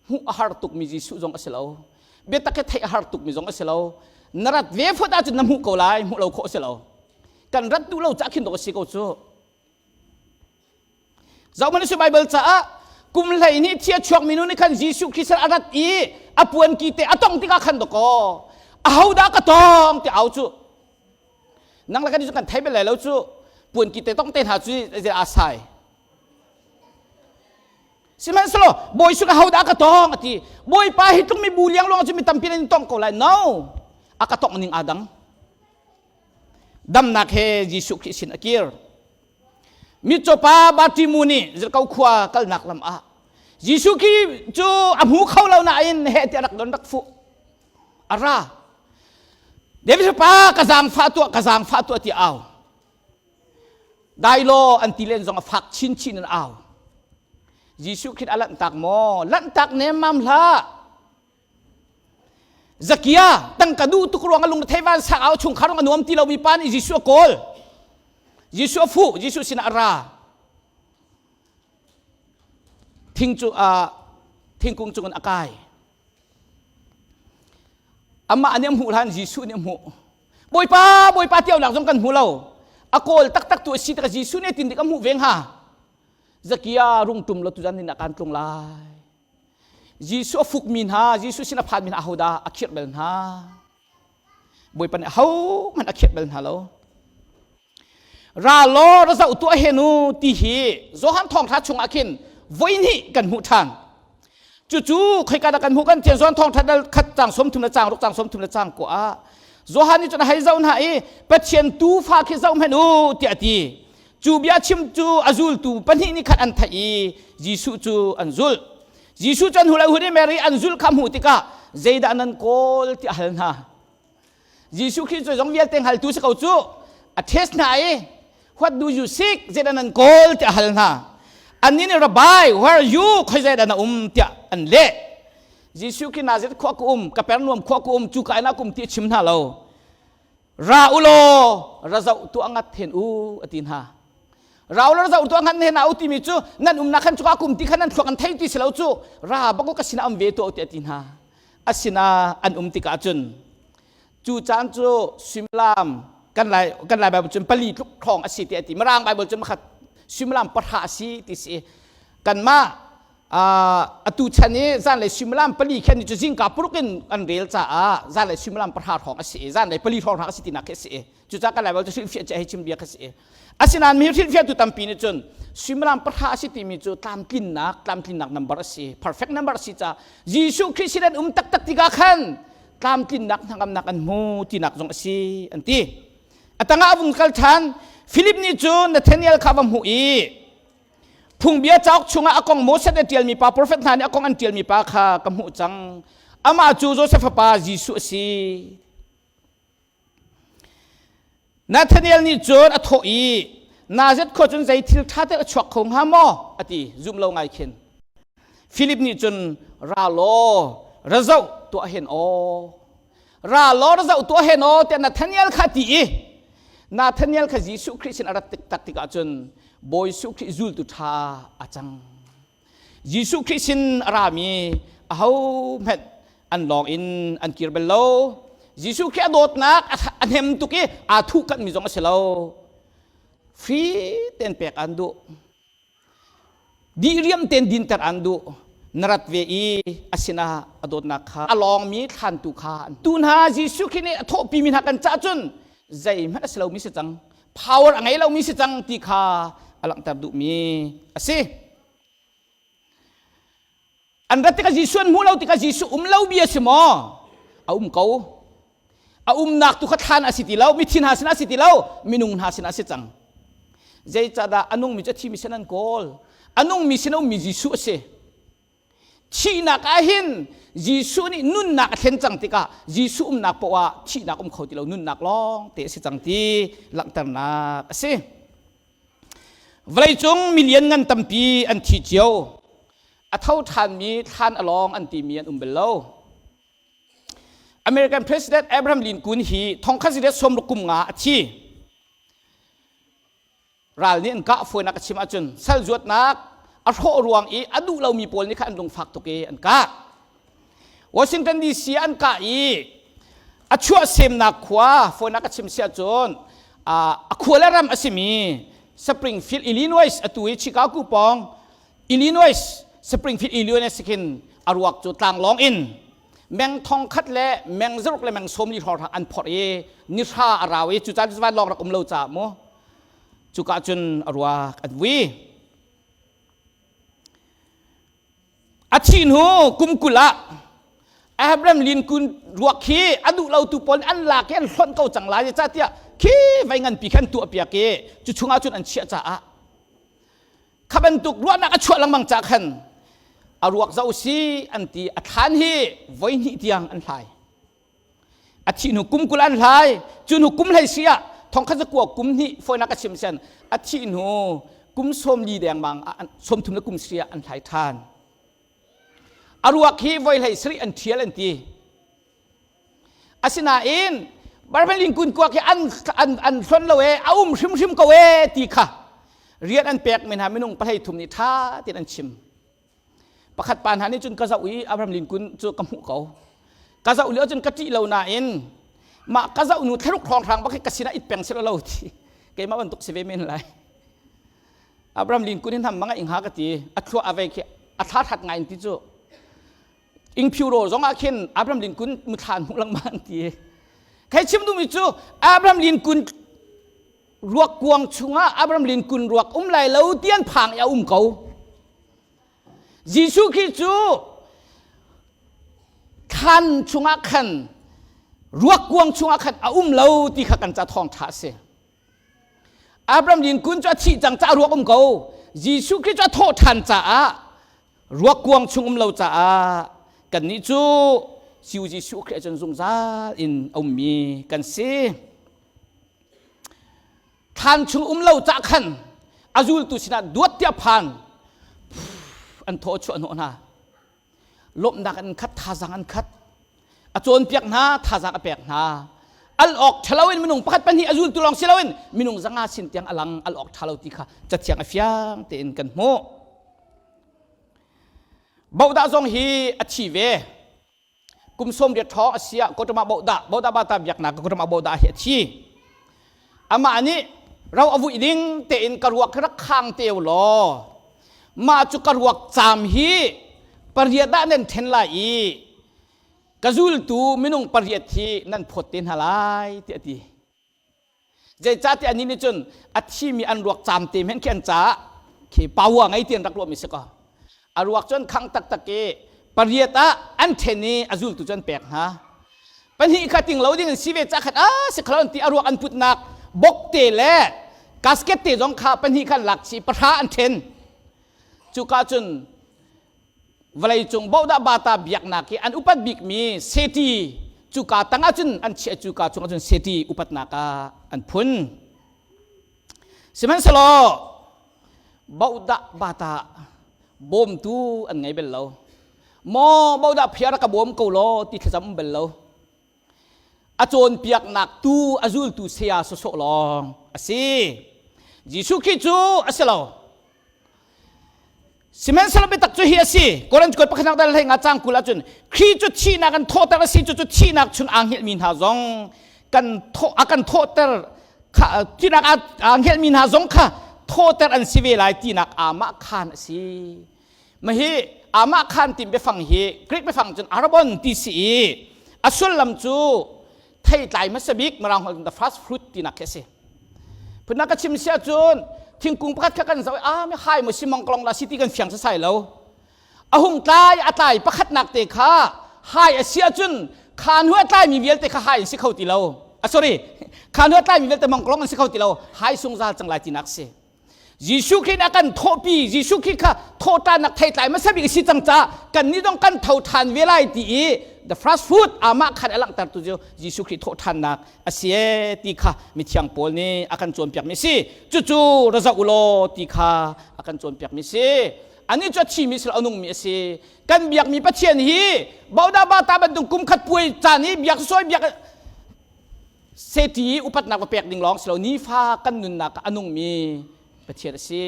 Hmuh a har tuk mi Jesuh zong a si lo. Biatak he theih a har tuk mi zong a si lo. Na rat ve fot ahcun na hmuh ko lai, hmuh lo khawh a si lo. Kan rat duh lo ca khin dawh a si ko cu. Zohhmanh si Bible caah kum 12 thi a chuakmi nu nih khan Jesuh Khrist a rat i a puanki te a tong tikah khan dakaw ahodah ka tong ti au cu nang le kan cu kan thei bel lai lo cu puanki te tong te hna cu a sai sihmanhsehlaw bawi sung ahodah ka tong a ti bawipa hi tlung mi bu liang luang cu mi tampi nan tong ko lai no a ka tong ning aa dang Damnak he Jesuh Khrih sin a kir. Mitcaw pa Bartimu nih Zirko khua kalnak lam ah Jesuh Khrih cu a hmu kho lo nain heh tiah rak don rak fuh. A ra. David pa ka zaangfah tuah ka zaangfah tuah ti au. Dai law an ti len zong a fak chinchin in au. Jesuh Khrih a lanhtak maw? Lanhtak nemmam hlah. Zakia tangka duh tuk ruang a lung thei van sang au chungkhar a nuam ti lomi pa nih Jesuh a kawl. Jesuh a fuh, Jesuh sinah a ra. Thing cu uh, thingkung cungin a kai. Amah nih a hmuh hlan Jesuh nih a hmuh. Bawipa, Bawipa tiaunak zong kan hmu lo. A kawl taktak tu a si tikah Jesuh nih tin dik a hmuh ve hnga. Zakia rung tum lo tuzan nin ah kan tlung lai. Jesuh a fukmi hna, Jesuh sin a phanmi hna ahodah a khirh bal hna? Bawipa nih ahohmanh a khirh bal hna lo. Ra law ra zoh tuah hen u ti hi Johan thawngṭha chungah khin voihnih kan hmuh ṭhan. Cucu khoika dah kan hmuh kan tian Johan thawngṭha dal khat cang 30 le cang ruk cang 30 le cang ko ah Johan nih cun a hei zoh hna i Pathian tuufa khi zoh hmanh u tiah a ti. Cu bia chim cu a zultu pahnih nih khan an theih i Jesuh cu an zulh. Jesuh cu an hul hun i Mary an zulh kha hmuh tikah zeidah nan kawl tiah a hal hna. Jesuh Khrih cu zong vialte hngaltu si ko cu a test hna i what do you seek zeidah nan kawl tiah a hal hna. Annih nih Rabbi where are you khoi zeidah na um tiah an leh. Jesuh khi Nazareth khua ka um Kapernaum khua ka um cu ka inn ah ka um ti a chim hna lo. Ra u law ra zoh tuah ngat hen u a ti hna. Ra u law ra zoh tuah ngat hen u timi cu nan umnak khan cuka kum ti khan nan thluak an thei ti si lo cu ra bak u ka sinah um ve tuah u tiah a ti hna. A sinah an um tikah cun cu caan cu suimilam kan lai kan lai Bible cun pali tluk hrawng a si ti a ti. Mirang Bible cun pakhat suimilam pahra a si ti si. Kanmah atu chan i zanlei suimilam pali khan cu zingka puruk in an rel caah zanlei suimilam pahra hrawng a si i zanlei pali hrawng a si tinak khi a si i cucaah kan Laibaibal cu hrilhfiah cu hei chim bia kha si i asinain mi hrilhfiahtu tampi nih cun suimilam pahra a si timi cu tlamtlinnak tlamtlinnak number a si perfect number a si caah Jesuh Khrih sin an um taktak tikah khan tlamtlinnak hnangamnak an hmu tinak zong a si an ti a tangah a vung kal ṭhan Philip nih cun Nathaniel kha va hmuh i Phungbia cauk chungah a kong Moses a ṭialmi pa, profet hna nih a kong an ṭialmi pa kha ka hmuh cang. Amah cu Josef fapa Jesuh a si. Nathaniel nih cun a thawh i, Nazareth khua cun zei thil ṭha tel a chuak kho hnga maw? a ti, zum lo ngai khin. Philip nih cun, Ra law, ra zoh tuah hen aw. Ra law ra zoh tuah hen aw tiah Nathaniel kha a ti i Nathaniel kha Jesuh Khrih sin a rat tak tikah cun Bawi Jesuh Khrih zultu ṭha a cang. Jesuh Khrih sin a rami ahohmanh an lawng in an kir bal lo. Jesuh Khrih a dawtnak a hnem tuk i aa thuhkanhmi zong a si lo. Free tein pek an duh. Dihriam tein dinter an duh. Na rat ve i a sinah a dawtnak kha a lawngmi thlantu kha tu hna Jesuh Khrih nih a thawhpimi hna kan cah cun. Zeihmanh a si lomi si cang. Power a ngei lomi si cang ti kha a langhter duhmi a si. An rat tikah Jesuh an hmuh lo tikah Jesuh um lo bia si maw? A um ko. A umnak tu kha thlan a si ti lo, mithi hna sinah a si ti lo, minung hna sinah a si cang. Zeicahdah a nungmi cu a thimi sin an kawl? A nungmi sin a ummi Jesuh a si. Thihnak ah hin Jesuh nih nunnak a thlen cang tikah Jesuh umnak poah ah thihnak um kho ti lo, nunnak lawng te a si cang ti langhternak a si. Vawleicung milian ngan tampi an thi cio. A tho ṭhanmi thlan a lawng an timi an um bal lo. American President Abraham Lincoln hi thongkhat ziriat sawmruk kum nga a thi. Ral nih an kah fawinak a chim ahcun sal zuatnak a hrawh ruang i a duh lomi pawl nih kha an lungfak tuk i an kah. Washington DC an kah i a chuahsemnak khua fawinak a chim si ahcun a khua le ram a simi Springfield, Illinois atu i Chicago pawng Illinois Springfield, Illinois khin a ruak cu tlanglawng in meng thong khat le meng zaruk le meng sawmli hrawng an phorh i nihra a rau i cu caan cu vanlawng rak um lo caah mu cuka cun a ruak an vui. A thih hnu kum 20 ah Abraham Lincoln ruak hi a duh lotu pawl an lak i an hlonh ko cang lai tiah khi vei nganpi khan tuah piak i cu chungah cun an chiah caah kha bantuk ruahnak a chuah lengmang ca khan a ruak zoh si an ti a thlan hi voi hnih tiang an hlai. A thih hnu kum 20 an hlai. Cu hnu kum hlei si ah thongkhat zakua kum hnih fawinak a chim sen a thih hnu kum 40 dengmang ah 30 le kum si ah an hlai ṭhan. A ruak hi voi hlei sarih an ṭhial an ti. Asinain Barman Lincoln kuak hi an an an hlonh lo e a um hrimhrim ko e ti kha rian an pek mi hna minung pahlei thum nih ṭha tein an chim. Pakhat pa hna nih cun ka zoh i Abraham Lincoln cu ka hmuh ko. Ka zoh lio cun ka ṭih lo nain mah ka zoh nu thlaruk hrawnghrang bak hi ka sinah it peng silo lo ti keimah bantuk si ve men lai. Abraham Lincoln hin ham manga ing ha ka ti a thluah a vei khi a thla that ngai in ti cu ingphiu ro zong ah khin Abraham Lincoln muthlan hmuh lengmang ti kai chim duhmi cu Abraham Lincoln ruak kuang chungah Abraham Lincoln ruak um lai lo ti an phang i a um ko. Jesuh Khrih cu thlan chungah khan ruak kuang chungah khan a um lo ti kha kan ca thawngṭha a si. Abraham Lincoln cu a thih cang caah ruak um ko. Jesuh Khrih cu a thawh ṭhan caah ruak kuang chung um lo caah kannih cu Siu Jesuh Khrih cun zungzal in a ummi kan si. Thlan chung um lo cah khan a zultu sinah duat tiah phan an thaw chuah hnawh hna. Lawmhnak an khat, thazang an khat. A cawnpiak hna, thazang a pek hna. Al awk ṭhalo in minung pakhat pahnih a zultu lawng si loin minung zanga sin tiang a lang al awk ṭhalo ti kha cathiang a fiang tein kan hmuh. Bodah zong hi a thi ve. Kum 80 ṭhawng a si ah Kotama Bodah, Bodah Bata biaknak Kotama Bodah hi a thi. Amah nih ro a vui ding tein ka ruak rak khang teu law mah cu ka ruak caam hi pariat ah nan then lai i ka zultu minung pariat hi nan phawt te hna lai tiah a ti. Zeicahtiah anih nih cun a thimi an ruak caam te men khi an caah khi power ngei ti an rak ruahmi si kaw a ruak cu an khangh taktak i pariat ah an ṭhen i a zultu cu an pek hna. Pahnih kha ting lo ding an si ve cah khat a si khalo an ti a ruak an putnak bok te le casket te zong kha pahnih kha an lak chih pahra an ṭhen. Cuka cun vawleicung bodah bata biaknak hi an upat bikmi seti cuka tang ahcun an chiah cuka chung ahcun seti upatnak ah an phun. Sihmanhsehlaw bodah bata bawmtu an ngei bel lo. Maw bodah phiar ka bawm ko law ti thlacam um bel lo. A cawnpiaknak tu a zultu saya sawsawh lawng a si. Jesuh Khrih cu a si lo. Sihmanhsehlaw biatak cu hi a si. Korinth kuat pakhatnak dal hlei nga cang 20 ahcun Khrih cu thihnak an thawhter a si cu cu thihnak chung aa hngilhmi hna zong kan thawh a kan thawhter kha thihnak aa hngilhmi hna zong kha thawhter an si ve lai tinak amah khan a si. Mahi amah khan tim biafang hi Greek biafang cun arabon ti si i a sullam cu thei. theitlai hmasa bik mirang holh the first fruit tinak khi a si. Phunnak ka chim si ahcun thingkung pakhat kha kan zoh i a mi hai maw si mongklong la si ti kan fiang sasai lo. A hung tlai a tlai pakhatnak te kha hai a si ahcun kha hnu a tlaimi vialte kha hai an si kho ti lo. A sorry, kha hnu a tlaimi vialte mongklong an si kho ti lo. Hai sungzal cang lai tinak si. Jesuh Khrih nih a kan thawhpi Jesuh Khrih kha thawhṭannak theitlai hmasa bik a si cang caah kannih zong kan tho ṭhan ve lai ti i the first fruit amah khan a langhtertu cu Jesuh Khrih thawhṭhannak a si e ti kha mithiang Paul nih a kan cawnpiakmi a si. Cucu ra zoh u law ti kha a kan cawnpiakmi a si. Anih cu a thimi si lo a nungmi a si. Kan biakmi Pathian hi Bauda Bata bantuk kum khat puai caan i biak sawi biak seti upatnak va pek ding lawng si lo nifa kan nunnak ah a nungmi Pathian a si.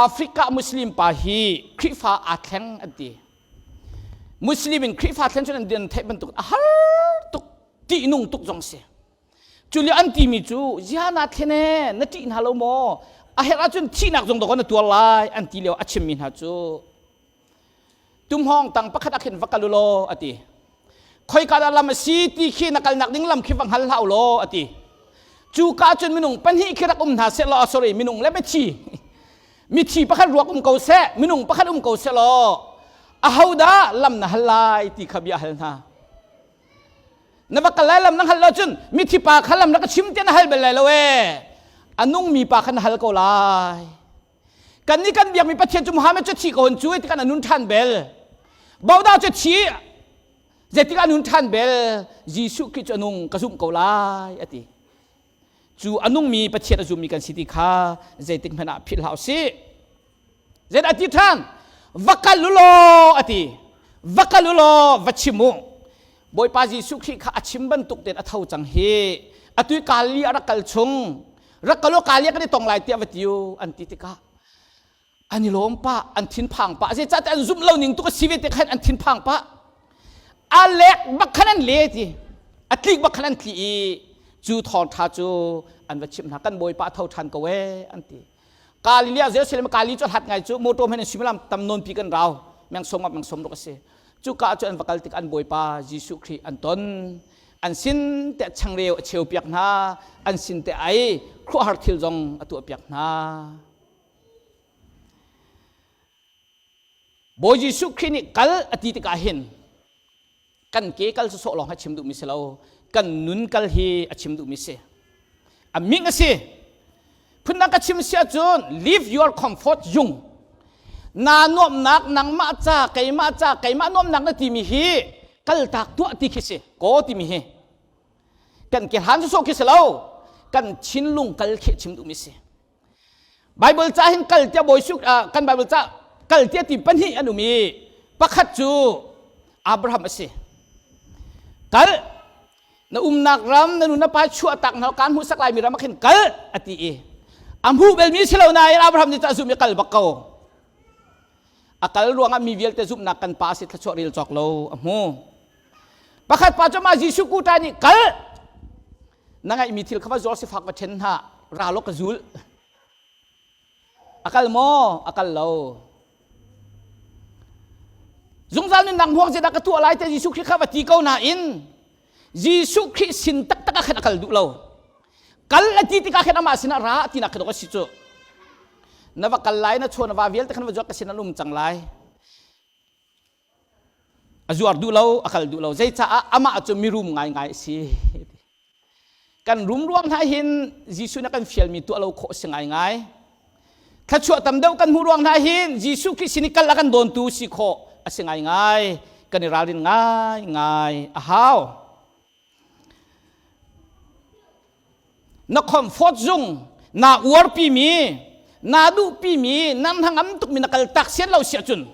Africa Muslim pa hi Khrihfa aa thleng an ti. Muslim in Khrihfa thlen cun an an theih bantuk a har tuk tihnung tuk zong si. Cu lio an timi cu ziah naa thlen e na ṭih hna lo maw a herh ahcun thihnak zong dawk na tuar lai an ti lio a chimmi hna cu Tumhawng tang pakhat ah khin va kal u law a ti. Khoika dah lam a si ti khi na kalnak ding lam khi va hngal hlah u law a ti. Cu ka cun minung pahnih khi rak um hna seh law sorry minung le mithi mithi pakhat ruak um ko seh minung pakhat um ko seh law ahodah lam na hal lai ti kha bia hal hna. Na va kal lai lam na hngalh lo cun mithi pa kha lam rak ka chim te na hal bal lai lo ee. A nungmi pa kha na hal ko lai. Kan nih kan biakmi Pathian cu Muhammad cu thi ko hon cu ti kan a nun ṭhan bel. Boda cu thi zeitik a nun ṭhan bel Jesuh Khrih cu a nung ka zumh ko lai a ti. Cu a nungmi Pathian a zummi kan si ti kha zeitik hmanh ah philh hlah usih. Zeidah a ti ṭhan? Va kal u law a ti. Va kal u law va chim u. Bawipa Jesuh Khrih kha a chim bantuk tein a tho cang hi. Atu i Galilee a rak kal chung rak kal u Galilee kan i tong lai tiah va ti u an ti tikah an i lawm pah an thinphang pah zeicahtiah an zumh lo ning tuk a si ve te khan an thinphang pah a lek bak khan an le ti a tlik bak khan an tli i cu thawngṭha cu an va chimh hna kan bawipa a tho ṭhan ko ee an ti Galilee Jerusalem Galilee cu hlat ngai cu motor men suimilam tam nawn pi kan rau meng som meng som ruk a si cu ka cu an va kal tik an bawipa Jesuh Khrih an ton an sin te changreu a cheu piak hna an sin te ai khuahar thil zong a tuah piak hna Bawi Jesuh Khrih nih kal a ti tikah hin kan ke kal sawsawh lawng a chim duhmi si lo kan nun kal hi a chim duhmi si a ming a si phundang ka chim si ahcun live your comfort zung na nuamnak nangmah ca keimah ca keimah nuamnak na timi hi kaltak tuah ti khi si ko timi hi kan ke hlan sawsawh khi si lo kan thinlung kal khi chim duhmi si Bible ca hin kal tiah Bawi kan Bible ca kal tiah ti pahnih an um i pakhat cu Abraham a si. Kal na umnak ram na nu na pa chuah tak hna kan hmuhsak lai mi ram ah khin kal a ti i a hmuh belmi si lo nain Abraham nih cu a zumh i kal bak ko. A kal ruangah mi vialte zumhnak kan pa si thluachuah rel cawk lo a hmu. Pakhat pa cu mah Jesuh kuta nih kal na ngaihmi thil kha va zuar sifak va ṭhen hna ra law ka zul a kal maw a kal lo zungzal nunnak hmuak zeidah ka tuah lai te Jesuh Khrih kha va ti ko nain Jesuh Khrih sin taktak ah khan a kal duh lo kal a ti tikah khan amah sinah ra tinak kha dok a si cu na va kal lai na chaw na va vialte khan va zuar ka sin an um cang lai A zuar duh lo, a kal duh lo. Zeicaah amah cu mirum ngaingai a si. Kan rum ruang hna hin Jesuh nih a kan fialmi tuah lo khawh a si ngaingai. Thluachuah tam deuh kan hmuh ruang hna hin Jesuh Khrih sin i kal a kan dawntu si khawh a si ngaingai. Kan i ralrin ngaingai a hau. Na comfort zung naa uarpimi naa duhpimi nan hnangam tukmi na kal tak sian lo si ahcun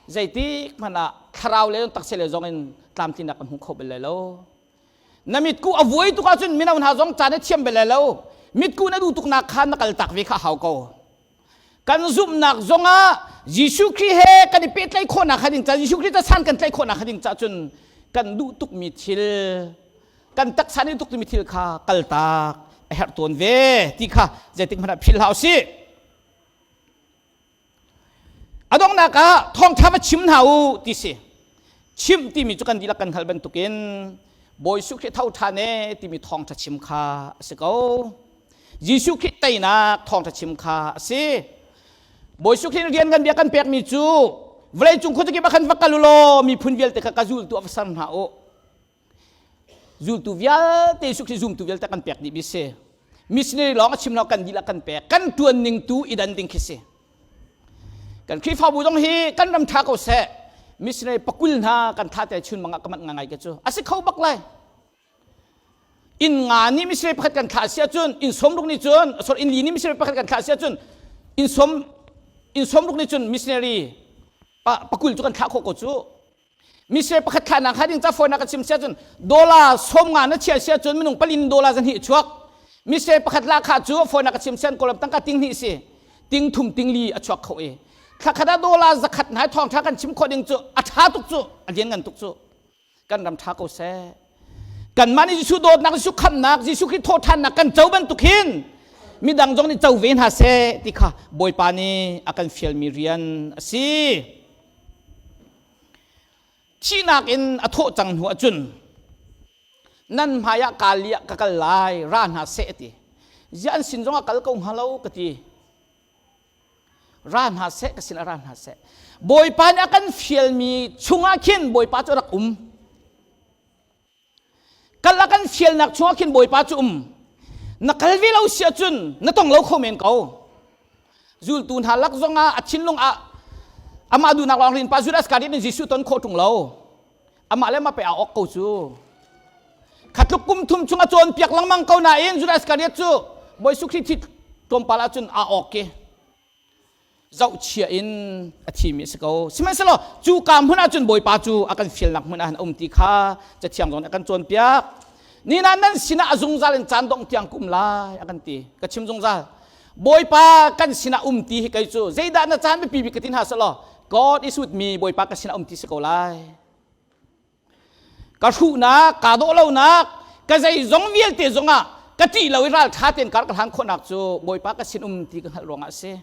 zeitik hmanh ah thlarau le taksa le zong in tlamtlinak kan hmu kho bal lai lo. Na mitkuh a vuai tuk ahcun mino hna zong caan a thiam bal lai lo. Mitkuh na duh tuknak kha na kal tak ve kha a hau ko. Kan zumhnak zongah Jesuh Khrih he kan i pehtlaih khawhnak kha ding ca Jesuh Khrih ca san kan tlaih khawhnak kha ding ca cun kan duh tukmi thil kan taksa nih tuk timi thil kha kaltak a herh tawn ve ti kha zeitik hmanh ah philh hlah usih. A donghnak ah thawngṭha va chim hna u ti si. Chimh timi cu kan dihlak kan hngalh bantukin. Bawi Jesuh Khrih tho ṭhan e timi thawngṭha chim kha a si ko. Jesuh Khrih teinak thawngṭha chim kha a si. Bawi Jesuh Khrih rian kan bia kan pekmi cu vawleicung khuazakip ah khan va kal u law miphun vialte kha ka zultu ah va ser hna u. Zultu vialte Jesuh Khrih zumtu vialte kan pek dih mi si. Missionary lawng a chim lo kan dihlak kan pek. Kan ṭuan ning tu i dan ding khi si. Kan Khrihfabu zong hi kan ram ṭha ko seh. Missionary pakul hna kan tha te chun mangah ka manh ngai ke cu. A si kho bak lai. Inn nga nih missionary pakhat kan thlah si ahcun inn sawm ruk nih cun sorry inn li nih missionary pakhat kan thlah si ahcun inn sawm inn sawm ruk nih cun missionary pa pakul cu kan thlah khawh ko cu. Missionary pakhat thlahnak hnga ding ca fawinak ka chim si ahcun dollar 50 na chia si ahcun minung palin dollar zahnih chuak. Missionary pakhat lahkhah cu fawinak ka chim sian Kawlram tangka ting hnih si. Ting thum ting li a chuak kho i. Thla khat ah dollar zakhat hna thawngtha kan chim khawh ding cu a tha tuk cu a lian ngan tuk cu. Kan ram tha ko seh. Kanmah nih Jesuh dawtnak, Jesuh khamhnak, Jesuh Khrih thawhṭhannak kan co bantuk hin midang zong nih co ve hna seh ti kha Bawipa nih a kan fialmi rian a si. Thihnak in a thawh cang hnu ahcun nan hmaiah kaa liah ka kal lai ra hna seh a ti. Ziah an sin zongah kal ko hnga lo ka ti. Ra hna seh ka sinah ra hna seh. Bawipa nih a kan fialmi chungah khin Bawipa cu a rak um. Kal a kan fialnak chungah khin Bawipa cu um. Na kal ve lo si ahcun na tong lo kho men ko. Zultu hna lak zongah a thinlung ah amah duhnak lawng rin pa Judas Iscariot nih Jesuh ton khawh ṭung lo. Amah le mah pe aa awk ko cu. Khatluk kum thum chung a cawnpiak lengmang ko nain Judas Iscariot cu Bawi Jesuh Khrih thi tlawmpal ahcun aa awk i zohchia in a thimi a si ko. Sihmanhsehlaw cu ka hmun ahcun Bawipa cu a kan fialnak hmun ah a um ti kha Cathiang zong nih a kan cawnpiak. Nina nan sinah a zungzal in caan dongh tiang ka um lai a kan ti. Ka chim zungzal. Bawipa kan sinah um ti hi kei cu zeidah na caan biapi bik ka ti hna selaw God is with me Bawipa ka sinah um ti si ko lai. Ka hruhnak, kaa dawh lonak, ka zeizong vialte zongah ka ṭih lo i ralṭha tein kar ka hlan khawhnak cu Bawipa ka sin um ti ka hngalh ruangah a si.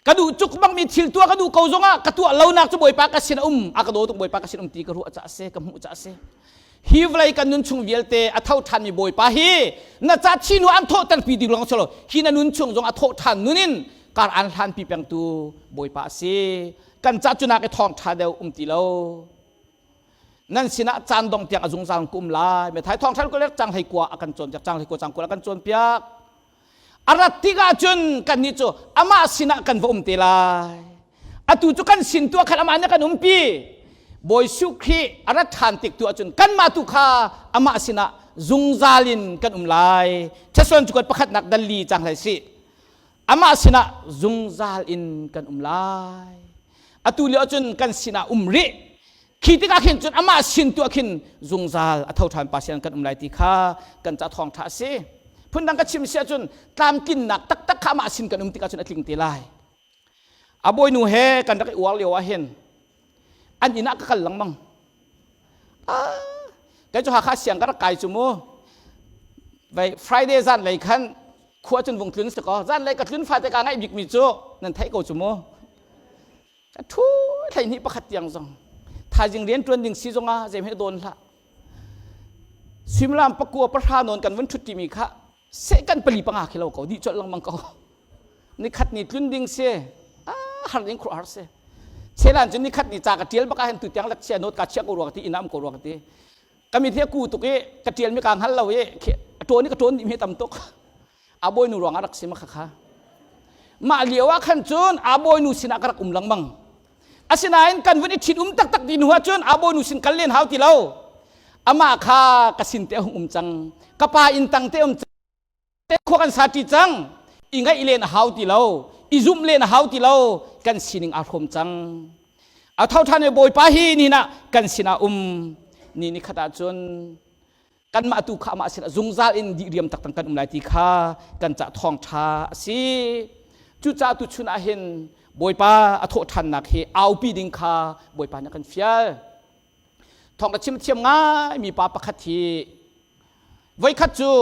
Ka duh cuk bangmi thil tuah ka duh ko zongah ka tuah lonak cu Bawipa ka sin um, a ka daw tuk Bawipa ka sin um ti ka ruah caah a si, ka hmuh caah a si. Hi vawlei kan nun chung vialte a tho ṭhanmi Bawipa hi na ca thi hnu an thawhterpi ding lawng si lo, hi na nun chung zong a thawh ṭhan nun in kar an hlanpi pengtu Bawipa a si. Kan ca cu nak i thawngṭha deuh um ti lo. Nan sinah caan dong tiang a zungzal ku um lai. Methai thawngṭha ko le cang hlei kua a kan cawnpiak, cang hlei kua cang kua a kan cawnpiak. A rat tikah cun kannih cu amah sinah kan va um te lai. Atu cu kan sin tu ah khan amah nih a kan umpi. Bawi Jesuh Khrih a rat ṭhan tik tu ahcun kanmah tu kha amah sinah zungzal in kan um lai. Thessalon cukuat pakhatnak dal li cang hlei sih. Amah sinah zungzal in kan um lai. Atu lio ahcun kan sinah um rih. Khi tikah khin cun amah sin tu ah khin zungzal a tho ṭhan pa sin kan um lai ti kha kan ca thawngṭha a si. Phundang ka chim si ahcun tlamtlinnak taktak kha amah sin kan um tikah cun a tling te lai. A bawinu he kan rak i uar lio ah hin an inn ah ka kal lengmang. Ah, kei cu Hakha siang ka rak kai cu mu. Vai Friday zan lei khan khua cun vung tlun si ko. Zan lei ka tlun fate ka ngaih bikmi cu nan theih ko cu mu. Ka thu thlei pakhat tiang zong. Thaizing rian ṭuan ding si zongah zei hmeh dawn hlah. Suimilam pakua pahra nawn kan vun ṭhut timi kha seh kan pali panga khi lo ko dih colh lengmang ko. Nikhat ni tlun ding si ah har ding khuruah har si. Chelan cu nikhat ni ca ka ṭial bak ah hin tu tiang lak chia note ka chia ko rua ka ti inn ah um ko rua ka ti. Ka mit hi a ku tuk i ka ṭial mi kaa hngal lo i a ṭawn i ka ṭawn dih mi tam tuk. A bawinu ruang ah rak si ma kha kha. Mah lio ah khan cun a bawinu sinah ka rak um lengmang. Asinain kan vun i ṭhit um taktak ti hnu ah cun a bawinu sin kal len hau ti lo. Amah kha ka sin te a hung um cang. Ka pa inn tang te um cang. Khua kan sa ṭi cang. I ngaih len a hau ti lo. I zumh len a hau ti lo. Kan sining aa hrawm cang. A tho ṭhan i Bawipa hi ni nah kan sinah um. Ni ni khat ah cun kanmah tu kha amah sinah zungzal in dih riam taktak kan um lai ti kha kan cah thawngṭha a si. Cucaah tuchun ah hin Bawipa a thawh ṭhannak hi aupi ding kha Bawipa nih a kan fial. Thawng ka chim thiam ngai mi pa pakhat hi voikhat cu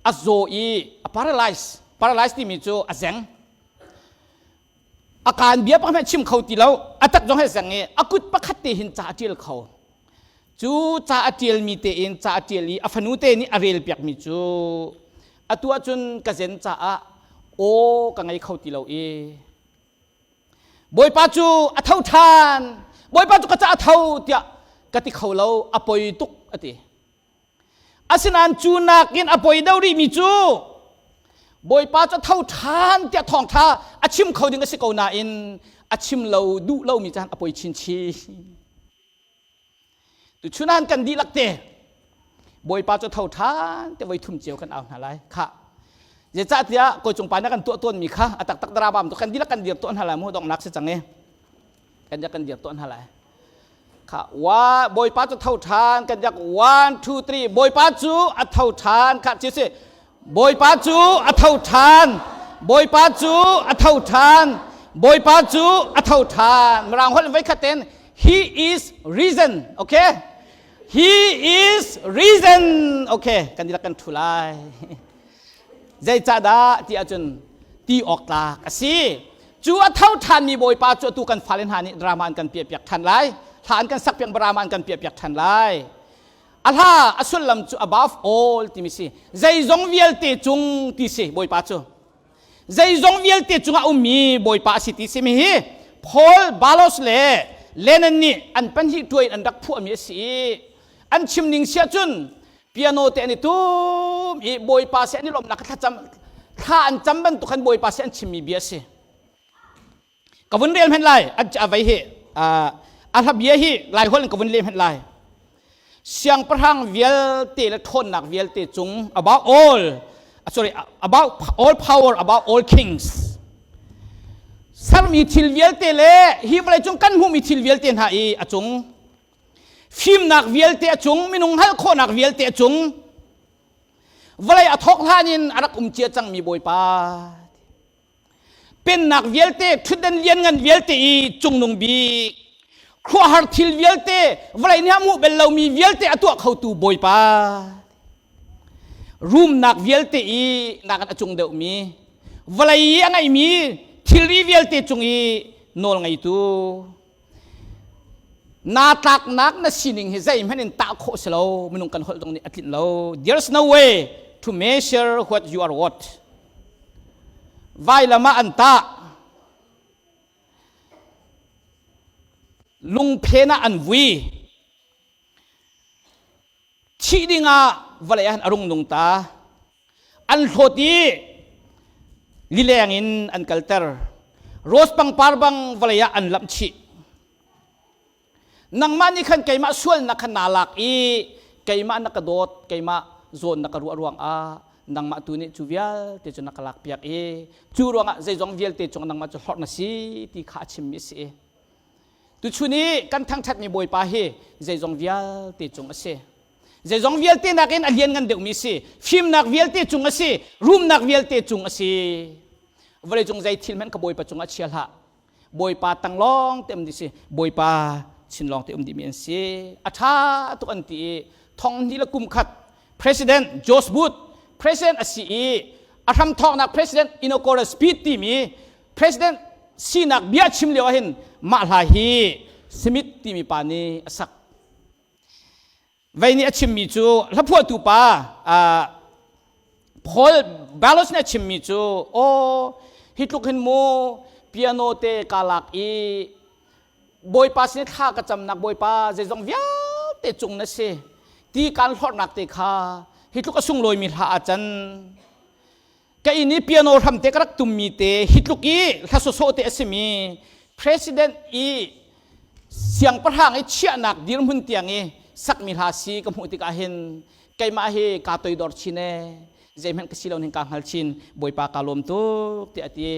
a zaw i a paralyze paralyze timi cu a zeng a kaan bia pakhat chim kho ti lo a tak zong he zeng i a kut pakhat te hin ca a ṭial kho. Cu ca a ṭialmi tein ca a ṭial i a fanu te nih a relpiakmi cu atu ahcun ka zen caah aw ka ngei kho ti lo i Bawipa cu a tho ṭhan, Bawipa cu ka ca a tho tiah ka ti kho lo, a poi tuk a ti. Asinain cu nakin a poi deuh rihmi cu Bawipa cu a tho ṭhan tiah thawngṭha a chim kho ding a si ko nain a chim lo duh lomi caan a poi chinchin. Tuchun ah kan dihlak te Bawipa cu tho ṭhan te voi thum cio kan au hna lai khah. Zeicahtiah kawi cung pa nih kan tuah tawnmi kha a taktak dara bam tu kan dihlak kan dir tuah hna lai mu donghnak si cang i kan diak kan dir tuah hna lai. Kha wa Bawipa cu tho ṭhan kan diak one two three Bawipa cu a tho ṭhan kha ci si Bawipa cu a tho ṭhan Bawipa cu a tho ṭhan Bawipa cu a tho ṭhan Mirang holh voi khat ten he is risen okay he is risen okay kan dihlak kan ṭhu lai zeicahdah ti ahcun ti awk tlak a si cu a tho ṭhanmi Bawipa cu atu kan fale hna nih drama an kan piahpiak ṭhan lai hla an kan sakpiak drama an kan piahpiak ṭhan lai a hla a sullam cu above all timi si zeizong vialte cung ti si Bawipa cu zeizong vialte cungah ummi Bawipa a si ti simi hi Paul Balos le Lennon nih an pahnih tuai in an rak phuahmi a si i an chim ning siah cun piano te an i tum i Bawipa si an i lawmhnak thlacam thla an cam bantuk khan Bawipa si an chimmi bia a si ka vun rel hmenh lai a vei hi a hla bia hi lai holh in ka vun leh hmenh lai siangpahrang vialte le ṭhawnnak vialte cung about all sorry about all power about all kings sermi thil vialte le hi vawlei cung kan hmuhmi thil vialte hna i a cung fimnak vialte a cung minung hngalh khawhnak vialte a cung vawlei a thawk hlan in a rak um cia cangmi bawipa Pennak vialte, ṭhutdan lianngan vialte i cungnung bik, khuahar thil vialte, vawlei nih a hmuh bel lomi vialte a tuah khotu Bawipa. Rumnak vialte i nakin a cung deuhmi, vawlei i a ngeimi thilri vialte cung i nawl ngeitu. Naa tlaknak na sining hi zeihmanh in tah khawh si lo, minung kan holh zong nih a tlinh lo. There's no way to measure what you are worth. Vailam ah an tah. Lungphen ah an vui. Thih dingah vawlei ah a rung nung ta. An hlawt i lileng in an kalter. Rose pangpar bang vawlei ah an lamh chih. Nangmah nih khan keimah sualnak khan naa lak i keimah na ka dawt, keimah zawn na ka ruah ruangah nangmah tu nih cu vialte cu na ka lakpiak i cu ruangah zeizong vialte cung nangmah cu hlorh na si ti kha a chimmi a si. Tuchun i kan thangṭhatmi Bawipa hi zeizong vialte cung a si. Zeizong vialte nakin a lianngan deuhmi a si. Fimnak vialte cung a si. Rumnak vialte cung a si. Vawleicung zei thil hmanh ka Bawipa cungah chia hlah. Bawipa tang lawng te um dih si. Bawipa chin lawng te um dihmi an si. A ṭha tuk an ti i thong hnih le kum khat President George Bush president a si i a hramthawknak president inaugural speech timi President sinak bia chim lio ahhin mah hla hi Smith timi pa nih a sak. Vei nih a chimmi cu hlaphuahtu pa Paul Balos nih a chimmi cu aw hi tluk hin mu piano te ka lak i Bawipa sin thla ka camnak Bawipa zeizong vialte cung na si ti kan hlorhnak te kha hi tluk a sunglawimi hla ah can Ka inn i piano hramte ka rak tummi te hi tluk i hla sawsawh te a simi president i siangpahrang i chiahnak dirhmun tiang i sakmi hla si ka hmuh tikah hin keimah hi kaa toidor chin ee zeihmanh ka si lo ning kaa hngal chin Bawipa kaa lawm tuk tiah a ti.